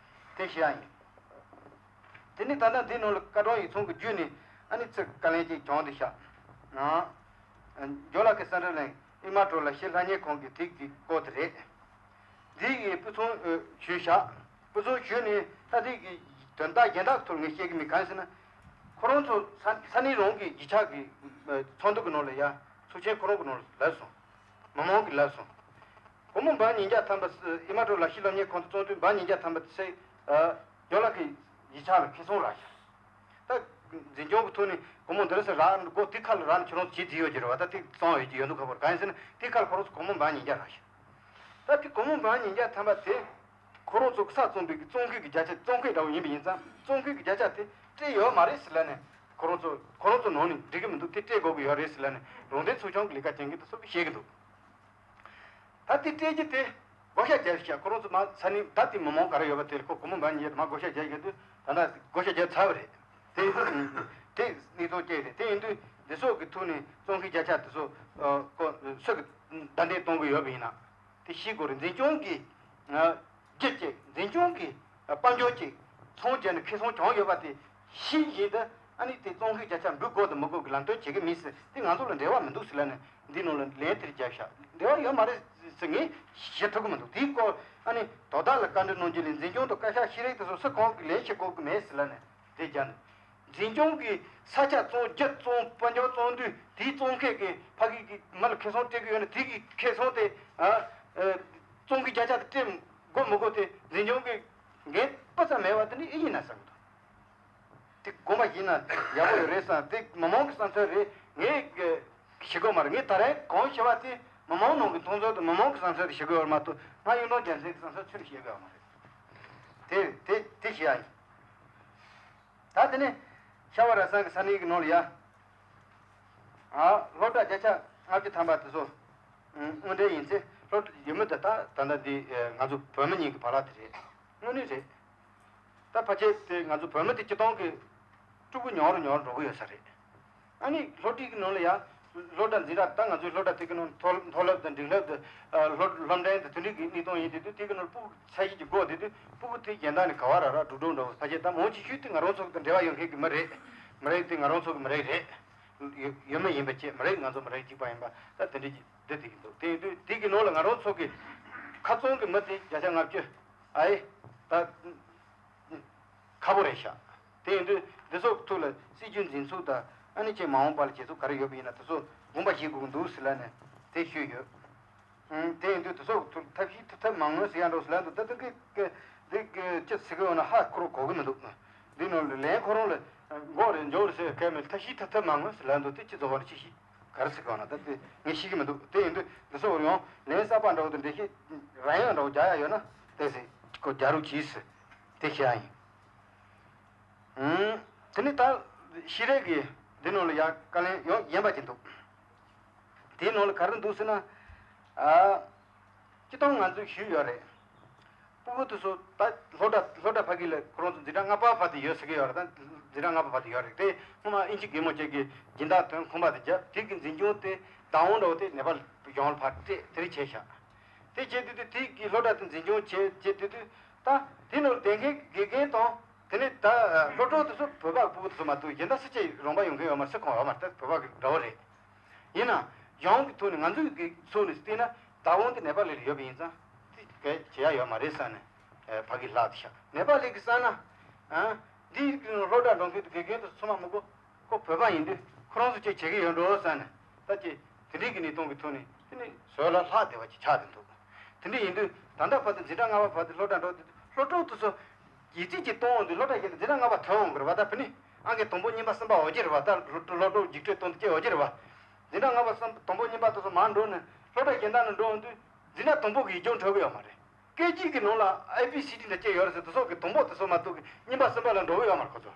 དེ་བཤད་ཡ་ཡིན། དེ་ནས་ད་ལྟ་འདི་ནང་ལ་སྐར་གྲངས་ཡིག་ཚང་གི་བརྒྱུད་ནས་ཨ་ནི་ཚིག་བཀའ་ལན་ཅིག་བྱུང་འདུག་ཤག་ཨ། ཇོ་ལགས་ཀྱི་ས་འདྲ་གླིང་ཨི་མ་ཀྲོ་ལ་ཤི་ལྷ་གཉེར་ཁང་གི་ཐིག་གི་སྐོར་དེ་རེད། འདི་ཡི་སྤུས་ཚང་ཞུས་ཤག་སྤུས་ཚང་ཞུས་ནས་ད་ཐིག་གི་དོན་དག་གཞན་དག་ཐོག་ངས་བཤད་ཀྱི་མེད། གང་ཟེར་ན། ཁོ་རང་ཚོ་ས་ས་གནས་རང་གི་གཞིས་ཆགས་ཀྱི་ཚོགས་འདུ་གི་ནང་ལ་ཡ་ཚོགས་ཆེན་ཁོ་རང་གི་ནང་ལ་ལབ་སོང་། མི་མང་གིས་ལབ་སོང་། སྒོར་མོ་འབུམ་ཉིས་བརྒྱ་ཐམ་པ་ཨི་མ་ཀྲོ་ལ་ཤི་ལྷ་གཉེར་ཁང་དུ་བཙོང་དུས་འབུམ་ཉིས་བརྒྱ་ཐམ་པ་དེ་ཚེ་ཇོ་ལགས་ཀྱི་གཞིས་ཆགས་ལ་ཁེ་བཟང་རག་ཤག་ད་འཛིན་སྐྱོང་གི་ཐོག་ནས་སྒོར་མོ་འདི་རེ་ཟེར་རག་སྒོ་དེ་ཁ་ལ་རག་ནས་ཁྱོད་རང་ཚོ་བྱེད་རྩིས་ཡོད་ཀྱི་རེད་བ། ད་དེ་བཙོང་ཡོད་ཀྱི་ཡོད་འདུག་ཁ་པར་གང་ཡིན་ཟེར་ན་དེ་ཁ་ལ་ཁོ་རང་ཚོ་སྒོར་མོ་འབུམ་ཉིས་བརྒྱ་རག་ཤག་ད་དེ་སྒོར་མོ་འབུམ་ཉིས་བརྒྱ་ཐམ་པ་དེ་ཁོ་རང་ཚོ་ས་བཙོང་པའི་གི་བཙོང་མཁན་གྱི་བརྒྱ་ཆ་བཙོང་མཁན་འདྲ་བོ་ཡིན་པ་ཡིན་ཙང་བཙོང་མཁན་གྱི་བརྒྱ་ཆ་དེ་སྤྲད་ཡོད་མ་རེད་ཟེར་ལབ་ནས་ཁོ་རང་ཚོ་ཁོ་རང་ཚོ་ནང་ནས་འགྲིག་གི་མི་འདུག་དེ་སྤྲད་དགོས་ཀྱི་ཡོད་རེད་ཟེར་ལབ་ནས་རོང་འདྲེན་ཚོགས་ཆུང་གི་ལས་ཀ་བྱེད་མཁན་དེ་ཚོ་གིས་བཤད་ཀྱི་འདུག་ད་དེ་སྤྲད་རྒྱུ་དེ་བགོ་བཤའ་རྒྱག་ཤག་ཁོ་རང་ཚོ་མ་ས་ནི་ད་དེ་མི་མང་ག་རེ་ཡོད་པ་དེ་ཁོ་སྒོར་མོ་འབུམ་ཉིས་བརྒྱ་དེ་མ་བགོ་བཤའ་རྒྱག་ཡོད་དུས་ད་ལྟ་བགོ་བཤའ་རྒྱག་ཚར་བ་རེད། དེ་དེ་གནས་ཚུལ་སྐྱེས་རེད། དེ་ཡིན་དུས་འདི་ཚོ་གི་ཐོག་ནས་བཙོང་མཁན་བརྒྱ་ཆ་དེ་ཚོ་ཁོ་སུ་གི་བདའ་འདེད་གཏོང་གི་ཡོད་པ་ཡིན་ན། དེ་ཤེས་དགོས་རེད། འཛིན་སྐྱོང་གི་རྒྱུ་གཅིག་འཛིན་སྐྱོང་གི་དཔལ་འབྱོར་གཅིག་ཚོང་བྱས་ནས་ཁེ་བཟང་བྱུང་ཡོད་པ་དེ་ཤེས་བཞིན་དུ་ཨ་ནི་དེ་བཙོང་མཁན་བརྒྱ་ཆ་འབུད་དགོས་དང་མི་དགོས་ཀྱི་ལམ་སྟོན་བྱེད་ཀྱི་མིན་ཟེར། དེ་ང་ཚོ་ལ་འབྲེལ་བ་མི་འདུག་ཟེར་ལབ་ནས་འདི་ནང་ལ་ལན་དེར་བརྒྱབ་ཤག་འབྲེལ་བ་ཡོད་མ་རེད་ཟེར་ངས་ཞུ་ཐུབ་ཀྱི་མི་འདུག་དེའི་སྐོར་ཨ་ནི་དོ་བདག་ལ་བཀའ་འདྲི་གནང་རྒྱུ་ལས་འཛིན་སྐྱོང་དང་བཀའ་ཤག་ཤེས་རིག་དེ་ཚོ་སུ་གང་གིས་ལན་བྱེད་དགོས་ཀྱི་མེད་ཟེར་ལབ་ནས་དེ་བརྒྱབ་ནས། འཛིན་སྐྱོང་གིས་ས་ཆ་བཙོང་རྒྱུ་བཙོང་དཔལ་འབྱོར་བཙོང་དུས་དེའི་བཙོང་མཁན་གྱིས་ཕ་གི་གི་མི་ལ་ཁེ་བཟང་སྤྲད་ཀྱི་ཡོད་ན་དེ་གི་ཁེ་བཟང་དེ་ཨ་ཨ་བཙོང་གི་བརྒྱ་ཆ་དེ་སྤྲད་དགོས་མི་དགོས་དེ་འཛིན་སྐྱོང་གིས་འགན་སྤུ་ཙམ་མེད་པ་དེ་འདྲ་ཨེ་ཡིན་ན་བསམ་གི་འདུག་དེ་དགོངས་པ་བཞེས་ན་ཡག་པོ་ཡོད་རེད་བསམ། དེ་མི་མང་གི་བསམ་ཚུལ་རེད། ངས་ཞུ་གི་མ་རེད། ངས་ད་རེས་གང་ཞུ་བ་དེ་མི་མང་ནང་གི་མཐོང་ཚུལ་དང་མི་མང་གི་བསམ་ཚུལ་དེ་ཞུ་གི་ཡོད་མ་གཏོགས་ང་གཡུ་སྒྲོན་རྒྱལ་མཚན་གྱི་བསམ་ཚུལ་ཁྱོན་ནས་ཞུ་གི་ཡོད་མ་རེད། དེ་དེ་དེ་ཞུ་ཡ་ཡིན། ད་དེ་ནས་ཤ་བ་ར་སང་གི་ས་གནས་ཀྱི་ནང་ལ་ཡ། ཨ་སློབ་གྲྭ་བརྒྱ་ཆ་ལྔ་བཅུ་ཐམ་པ་དེ་ཚོ་དངོས་འབྲེལ་ཡིན་ཚེ་སློབ་གྲྭ་ཡིན་མིན་དེ་ད་ད་ལྟ་འདི་ང་ཚོ་བོད་མི་གཉིས་ཀྱི་བར་ལ་དེ་རེད། དངོས་གནས་རེད། ད་ཕལ་ཆེར་དེ་ང་ཚོ་བོད་མི་དེ་སྤྱི་བཏང་གི་ཕྲུ་གུ་ཉུང་རུ་ཉུང་རུ་འགྲོ་གི་ཡོད་ས་རེད། ཨ་ནི་སློབ་ཁྲིད་ཀྱི་ནང་ལ་ཡང་སློབ་གྲྭ་འཛིན་གྲྭ་ད་ང་ཚོའི་སློབ་གྲྭ་དེ་གི་ནང་མཐོ་མཐོ་སློབ་དང་འབྲིང་སློབ་དང་སློབ་སློབ་འབྲིང་དང་དེ་འདྲའི་གི་གནས་སྟངས་ཡིན་དུས་དེ་གི་ནང་ཕྲུ་གུ་ཚད་གཞི་གི་སྒོ་དེ་དུས་ཕྲུ་གུ་དེ་གཞན་དག་ནས་ག་བ་ར་ར་འགྲོ་འགྲོ་འགྲོ་ཕལ་ཆེར་ད་མང་ཆེ་ཤོས་དེ་ང་རང་ཚོ་དང་འབྲེལ་བ་ཡོད་མཁན་གི་མི་རེད། མི་རེད་དེ་ང་རང་ཚོ་གི་མི་རེད་རེད། ཡོད་ཡོད་མི་ཡིན་པ་བྱས་མི་རེད། ང་ཚོ་མི་རེད་གཅིག་པ་ཡིན་པ་ད་དེ་འདྲའི་གི་འདི་དེ་གི་འདུག་དེ་ཡིན་དུས་དེ་གི་ནང་ལ་ང་རང་ཚོ་གི་ཁ་ཚོན་གི་མི་དེ་བརྒྱ་ཆ་ལྔ་བཅུ་ཨའི་ད། ཁག་པོ་རེད་ཤག་དེ་ཡིན་དུས་འདི་ཚོ་ཐུགས་ལ་སྲིད་ཇུས་འཛིན་ཚུལ་དང་ཨ་ནི་ཅིག་མ་འོངས་པ་ལ་བྱེད་ཚུལ་ག་རེ་ཡོད་པ་ཡིན་ན་དེ་ཚོ་དགོངས་པ་བཞེས་དགོས་ཀྱི་འདུག་ཟེར་ལབ་ནས་དེ་ཞུས་ཡོད། ཨང་། དེ་ཡིན་དུས་དེ་ཚོ་ཐུགས་ཐབས་ཤེས་ཐུབ་ཐབས་མང་མོད་ཟེར་ཡ་འགྲོ་ཟེར་ལབ་འདུག་ད་ལྟ་གི་གི་འདི་གི་ཅི་ཟེར་གི་ཡོད་ན་ཧ་ཁོ་རང་གོ་གི་མི་འདུག་འདི་ནང་ལ་ལན་ཁོ་རང་ལ་མགོ་རེ་འཇོག་རེ་ཟེར་གལ་མེད། ཐབས་ཤེས་ཐུབ་ཐབས་མང་མོད་ཟེར་ལབ་འདུག་དེ་ཅི་ཚོ་བ་ནས་ཅི་ཤེས་ག་རེ་ཟེར་གི་ཡོད་ན་ད་དེ་ངས་ཤེས་ཀྱི་མི་འདུག་དེ་ཡིན་དུས་འདི་ཚོ་ཡང་ལན་གསར་པ་འདྲ་བོ་དང་འགྲེལ་བཤད་རང་ཡང་འདྲ་བོ་རྒྱག་ཡ་ཡོད་ན་དེ་ཟེར་ཁོ་རྒྱག་རོགས་གྱིས་ཟེར་དེ་བཤད་ཡ་ཡིན། ཨང་། དེ་ནི་ད་ཤེས་རིག་གི་འདི་ནང་ལ་ཡང་བཀའ་ལན་ཡང་གཞན་པ་ཅིག་འདུག་དེའི་ནང་ལ་ག་རེ་འདུག་ཟེར་ན། ཨ། སྤྱིར་བཏང་ང་ཚོས་ཞུས་ཡོད་རེད། སྤུ་གུ་དེ་ཚོ་ད་སློབ་གྲྭ་སློབ་གྲྭ་ཕ་གི་ལ་ཁོ་རང་ཚོ་འཛིན་གྲྭ་ལྔ་པ་བར་དུ་ཡོད་ཟེར་གི་ཡོད་རེད། ད་འཛིན་གྲྭ་ལྔ་པ་བར་དུ་ཡོད་རེད་དེ། སྔོན་མ་ཨིན་ཇི་རྒན་མོ་ཅིག་གིས་སྦྱིན་བདག་དོན་ཁོམ་པ་དེ་བརྒྱབ། དེ་གི་འཛིན་སྐྱོང་དེ་བདག་དབང་འདྲ་བོ་དེ་ནེ་པ་ལ་གཞུང་ལ་ཕར་སྤྲད། དེ་རིགས་བྱས་ཤག་དེ་བྱས་དུས་དེ་དེ་གི་སློབ་གྲྭ་དེ་འཛིན་སྐྱོང་བྱས་བྱས་དུས་དུས་ད་དེ་ནང་ལ་བསྡད་མཁན་དགེ་རྒན་དང་དེ་ནས་ད་སློབ་གྲོགས་དེ་ཚོ་བོད་པ་སྤུ་གུ་དེ་ཚོ་མ་གཏོགས་གཞན་དག་སུ་གཅིག་རོང་པ་ཡོང་མཁན་ཡོད་མ་རེད། སུ་གང་ཡོད་མ་རེད། ད་བོད་པ་གི་འདྲ་བོ་རེད། ཡིན་ན་གཞུང་གི་ཐོག་ནས་ང་ཚོའི་གི་ཕྱོགས་ནས་བལྟས་ན་བདག་དབང་དེ་ནེ་པ་ལི་ལ་ཡོད་པ་ཡིན་ཙང་དེ་གས་བྱེད་ཡ་ཡོད་མ་རེད་བསམ་ནས་ཕ་གི་ལྷག་དེ་ཤག་ནེ་པ་ལི་གི་བསམ་ན་ཨ་འདི་སློབ་གྲྭ་འགྲོ་མཁན་དེ་དགེ་རྒན་དེ་ཚོ་མ་མི་གོ་ཁོ་བོད་པ་ཡིན་དུས་ཁོ་རང་ཚོ་ཅིག་བྱེད་ཀྱི་ཡོད་འགྲོ་བསམ་ནས་ད་ཅི་དེ་འདྲའི་གི་གནས་སྟངས་ཀྱི་ཐོག་ནས་དེ་ནི་བཟོས་ལ་ལྷག་བསྡད་པ་ཅིག་ཆགས་བསྡད་འདུག་དེ་འདྲ་ཡིན་དུས་ད་ལྟ་བར་དུ་འཛིན་གྲྭ་ལྔ་པ་བར་དུ་སློབ་གྲྭ་འགྲོ་དུས་སློབ་ཕྲུག་དེ་ཚོ་ ཡིག་རྩིས་ཀྱི་གཏོང་འོང་དུས་སློབ་གྲྭ་གཞན་དུ་འཛིན་གྲྭ་ལྔ་པ་ཐོན་འོང་གི་རེད་བ། ད་ཕི་ནི་ཨང་ཀི་དང་པོ་གཉིས་པ་གསུམ་པ་འོ་གྱི་རེད་བ། ད་སློབ་སློབ་གྲོགས་རྒྱུགས་སྤྲོད་གཏོང་དུས་སྐྱེ་འོ་གྱི་རེད་བ། འཛིན་གྲྭ་ལྔ་པ་གསུམ་དང་པོ་གཉིས་པ་དེ་ཚོ་མར་འགྲོ་ནས་སློབ་གྲྭ་གཞན་དག་ནང་འགྲོ་འོང་དུས་འཛིན་གྲྭ་དང་པོ་གི་ཡིག་སྦྱོར་འཕྲོད་གི་ཡོད་མ་རེད། སྐད་ཡིག་གི་ནང་ལ་ཨེ་བི་སི་ཌི་འདྲ་སྐྱེ་ཡོད་རེད་ཟེར་དེ་ཚོ་གི་དང་པོ་དེ་ཚོ་མ་གཏོགས་གི་གཉིས་པ་གསུམ་པ་ལ་འགྲོ་གི་ཡོད་མ་རེད་ཁོ་ཚོ།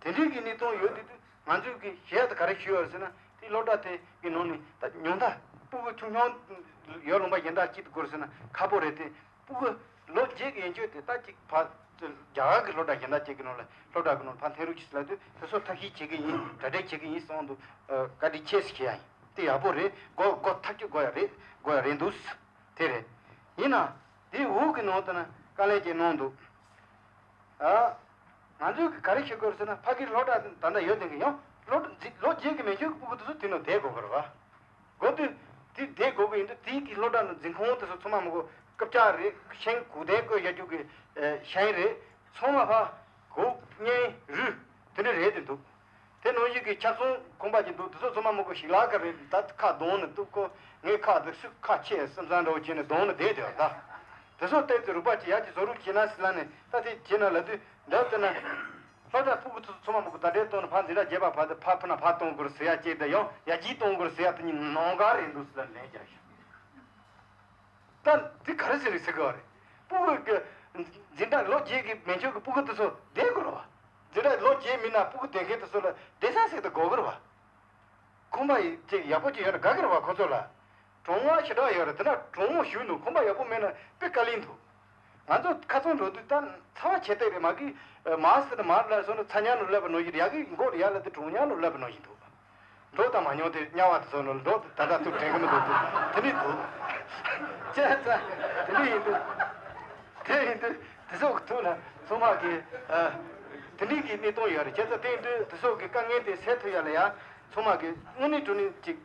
དེ་འདྲའི་གི་གནས་སྟངས་ཡོད་དུས་དུས་ང་ཚོས་གི་ཞལ་དུ་ག་རེ་ཞུས་ཡོད་ཟེར་ན། དེ་སློབ་གྲྭ་དེ་གི་ནང་ནས་ད་ཉུང་མཐའ་སྤུ་གུ་ཆུང་ཆུང་ཡོད་ལོང་པ་གཞན་དག་གཅིག་ཏུ་དགོས་ཟེར་ན་ཁག་པོ་རེད་དེ། སྤུ་གུ་ལོ་བརྒྱད་ཀྱི་ཡན་ཆོད་དེ་ད་གཅིག་ཕ་རྒྱ་གར་གི་སློབ་གྲྭ་གཞན་དག་ཅིག་གི་ནང་ལ་སློབ་གྲྭ་གི་ནང་ལ་ཕར་འཐེན་རོགས་གྱིས་ལབ་དུས་དེ་ཚོ་ཐབས་ཤེས་བྱེད་ཀྱི་ཡིན། གྲ་སྒྲིག་བྱེད་ཀྱི་ཡིན་གསུངས་འདུག་ཨ། བཀའ་དྲིན་ཆེ་ཟེར་ཞུ་ཡ་ཡིན། དེ་ཡག་པོ་རེད། སྒོ་སྒོ་ཐག་གཅོད་དགོས་ཡ་རེད། དགོས་ཡ་རེད་འདུག་དེ་རེད། ཡིན་ན་དེའི་འོག་གི་ནང་དུ་ན་དཀའ་ལས་ཅིག་གནང་འདུག་ཨ། ང་ཚོས་ག་རེ་བྱེད་དགོས་ཟེར་ན་ཕ་གིར་སློབ་གྲྭ་ད་ལྟ་ཡོད་དེ་གི་ཡང་སློབ་གྲྭ་འཛིན་ལོ་བརྒྱད་ཀྱི་མན་ཆད་ཀྱི་སྤུ་གུ་དེ་ཚོ་དེ་ནང་བསྡད་དགོས་ཀྱི་རེད་བ། དགོས་དུས་དེ་བསྡད་དགོས་ཀྱི་ཡིན་དུས་དེའི་གི་སློབ་གྲྭ་ནང་འཛིན་ཁང་དེ་ཚོ་ཚང་མ་མི་དགོས། རྐུབ་བཀྱག་རེད། ཤིང་གུང་གདན་བཀོད་བཞག་རྒྱུ་གི་ཨ་ཤིང་རེད། ཚང་མ་ཕ་གུག་བརྙན་རུས་དེ་འདྲ་རེད་དེ་འདུག་དེ་ནང་བཞིན་གྱི་ཆབ་གསང་ཁང་པ་ཅིག་འདུག་དེ་ཚོ་ཚང་མ་མི་དགོས། ཞིག་ལ་ཁ་རེད། ད་ཁ་གདོང་ནས་གཏུག་གོ། ངའི་ཁ་དེ་སུ་ཁ་ཆེ་བསམ་བསམ་འདྲ་བོ་བྱས་ནས་གདོང་ནས་བསྡད་དེ་བ་ད། དེ་ཚོ་བལྟས་ཏེ་རུས་པ་ཅིག་ཡར་གྱི་བཟོ་རུག་བྱས་ན་སི་ལ་ནས་ད་དེ་བྱས་ན་ལབ་དུས་འདྲ་བལྟས་ན། སློབ་གྲྭ་སྤུ་གུ་ཚོ་ཚང་མ་མི་དགོས། ད་འདྲའི་གཏོང་ནས་ཕར་འཛིན་གྲྭ་བརྒྱད་པ་བར་དུ་ཕར་ཕུ་ན་ཕར་གཏོང་དགོས་ཟེར་ཡ་ཅིག་དང་ཡང་ཡར་རྒྱས་གཏོང་དགོས་ཟེར་ཡ་དེ་གཉིས་ནང་འགལ་རེད་འདུག་ཟེར་ལབ་ནས་རྒྱག་ཤག་ད་འདི་ག་རེ་ཟེར་རེད་ཟེར་གི་བ་རེད། སྤུ་གུ་གི་འཛིན་གྲྭ་ལོ་བརྒྱད་ཀྱི་མན་ཆད་ཀྱི་སྤུ་གུ་དེ་ཚོ་བསྡད་དགོས་རེད་བ། འཛིན་གྲྭ་ལོ་བརྒྱད་མིན་ན་སྤུ་གུ་བསྡད་མཁན་དེ་ཚོ་ལ་བསྡད་ས་ཟེར་དུ་དགོས་ཀྱི་རེད་བ། ཁང་པ་ཡི་ཅིག་ཡག་པོ་ཅིག་ཡོད་ན་དགའ་གི་རེད་བ་ཁོ་ཚོ་ལ། གྲོང་བ་ཞེ་དྲག་ཡོད་རེད། དེ་ན་གྲོང་མོ་བཞུགས་འདུག་ཁང་པ་ཡག་པོ་མེད་ན་དཔེ་དཀའ་ལས་འདུག་ང་ཚོ་ཁ་སང་འགྲོ་དུས་ད་ཚ་བ་ཆེ་ཐལ་རེད། མ་གི་མ་ཟེར་ན་མ་ལ་སོང་ན་ཚ་ཉག་ནང་སླེབས་པ་ནང་བཞིན་ཡ་གི་མགོ་ལ་ཡ་ལ་དེ་གྲོང་ཉག་ནང་སླེབས་པ་ནང་བཞིན་འདུག་འགྲོ་དང་མ་མྱོང་དེ་དམྱལ་བ་དེ་ཚོ་ནང་འགྲོ་དེ་ད་ལྟ་ཐུག་དྲན་གི་མི་འདུག་དེ་དེ་ནི་འདུག་ཅེ་ཙ་དེ་ནི་ཡིན་དུས་དེ་ཡིན་དུས་དེ་ཚོ་གི་ཐུག་ལ་ཚང་མ་གི་ཨ་དེ་འདྲའི་གི་གནས་སྟངས་ཡོད་རེད། ཅེ་ཙ་དེ་ཡིན་དུས་དེ་ཚོ་གི་དཀའ་ངལ་དེ་སེལ་ཐུབ་ཡ་ལ་ཡ་ཚང་མ་གི་དངོས་གནས་དྲང་གནས་ཅིག་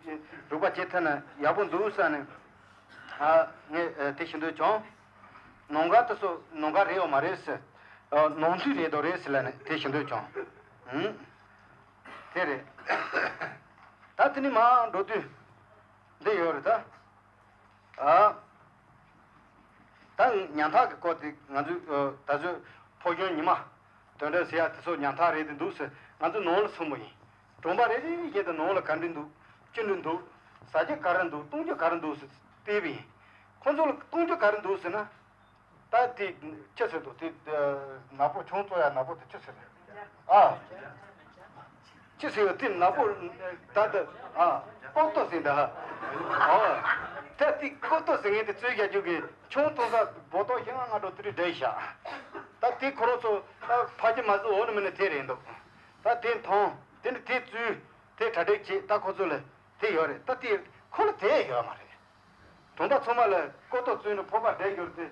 རོགས་པ་བྱེད་ཐུབ་ན་ཡག་པོ་འདུག་ས་ནས། ཨ་ངས་ཨ་དེ་ཞུ་འདོད་བྱུང་། ནང་འགལ་དེ་ཚོ་ནང་འགལ་རེད་ཡོད་མ་རེད་ཟེར། ཨ་ནང་འཛུལ་རེད་དོ་རེད་ཟེར་ལབ་ནས་དེ་ཞུ་འདོད་བྱུང་། ཨུམ། དེ་རེད། ད་དེ་ནི་མར་འགྲོ་དུས་འདི་ཡོད་རེད་ད། ཨ། ད་ཉམ་ཐག་གི་སྐོར་དེ་ང་ཚོས་ཨ་ད་གཟོད་ཕོ་གཞོན་ཉི་མ་དོན་འགྲེལ་ཟེར་ཡ་དེ་ཚོ་ཉམ་ཐག་རེད་དེ་འདུག་ཟེར། ང་ཚོ་ནང་ལ་སོང་བ་ཡིན། གྲོང་པ་རེ་རེ་བཞིན་དུ་ནང་ལ་ག་འདྲ་འདུག་ཅི་འདྲ་འདུག་ཟ་རྒྱུ་ག་རེ་འདུག་གཏོང་རྒྱུ་ག་རེ་འདུག་ཟེར་བལྟས་པ་ཡིན། ཁོང་ཚོ་ལ་གཏོང་རྒྱུ་ག་རེ་འདུག་ཟེར་ན། ད་དེ་ཅི་ཟེར་འདུག་དེ་ནག་པོ་ཆང་བཙོ་ཡ་ནག་པོ་དེ་ཅི་ཟེར། ཨ། ཅི་ཟེར་ཡོད་དེ་ནག་པོ་ད་ད་ཨ་ཀོག་ཏོ་ཟེར་འདུག་ཨ། ད་དེ་ཀོག་ཏོ་ཟེར་མཁན་དེ་བཙོས་བཞག་རྒྱུ་གི་ཆང་འཐུང་ས་སྦོ་ཏོག་ཤིང་ང་འགྲོ་དེ་རིགས་འདྲ་ཡི་ཤག་ད་དེ་ཁོ་རང་ཚོ་ད་ཕ་གི་མ་བཟོ་འོ་ནི་མིན་ནི་དེ་རེད་འདུག་ད་དེ་འཐུང་དེ་ནི་དེ་བཙོས་དེ་གྲ་སྒྲིག་བྱེད་ད་ཁོ་ཚོ་ལ་དེ་ཡོད་རེད། ད་དེ་ཁོ་ལ་དེ་ཡོད་མ་རེད། གྲོང་པ་ཚང་མ་ལ་ཀོ་ཏོ་བཙོས་ནས་ཕོར་པ་བསྡད་རྒྱུར་དེ་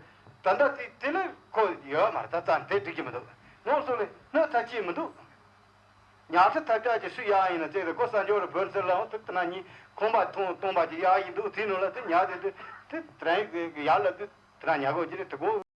ད་ལྟ་དེ་དེ་ལས་ཁོ་ཡོད་མ་རེད། ད་ད་དེ་འགྲིག་གི་མི་འདུག་ནོར་སོང་ལས་སྣོད་ཐ་ཅི་མི་འདུག་ཉག་ཕྲ་ཐབས་ཆག་ཅིག་སུ་ཡག་ཡིན་ན་བཙལ་ཏེ་ཁོ་གསར་འབྱོར་རུ་བོན་ཟེར་ལའང་དེ་ན་ཉིད་ཁང་པ་ཐོང་སྟོང་པ་ཅིག་ཡག་ཡིན་འདུག་དེའི་ནང་ལ་དེ་ཉག་དེ་དེ་དེ་དེ་རང་ཡག་ལ་དེ་དེ་ན་ཉག་གོ་ཅི་རེད་དེ་གོ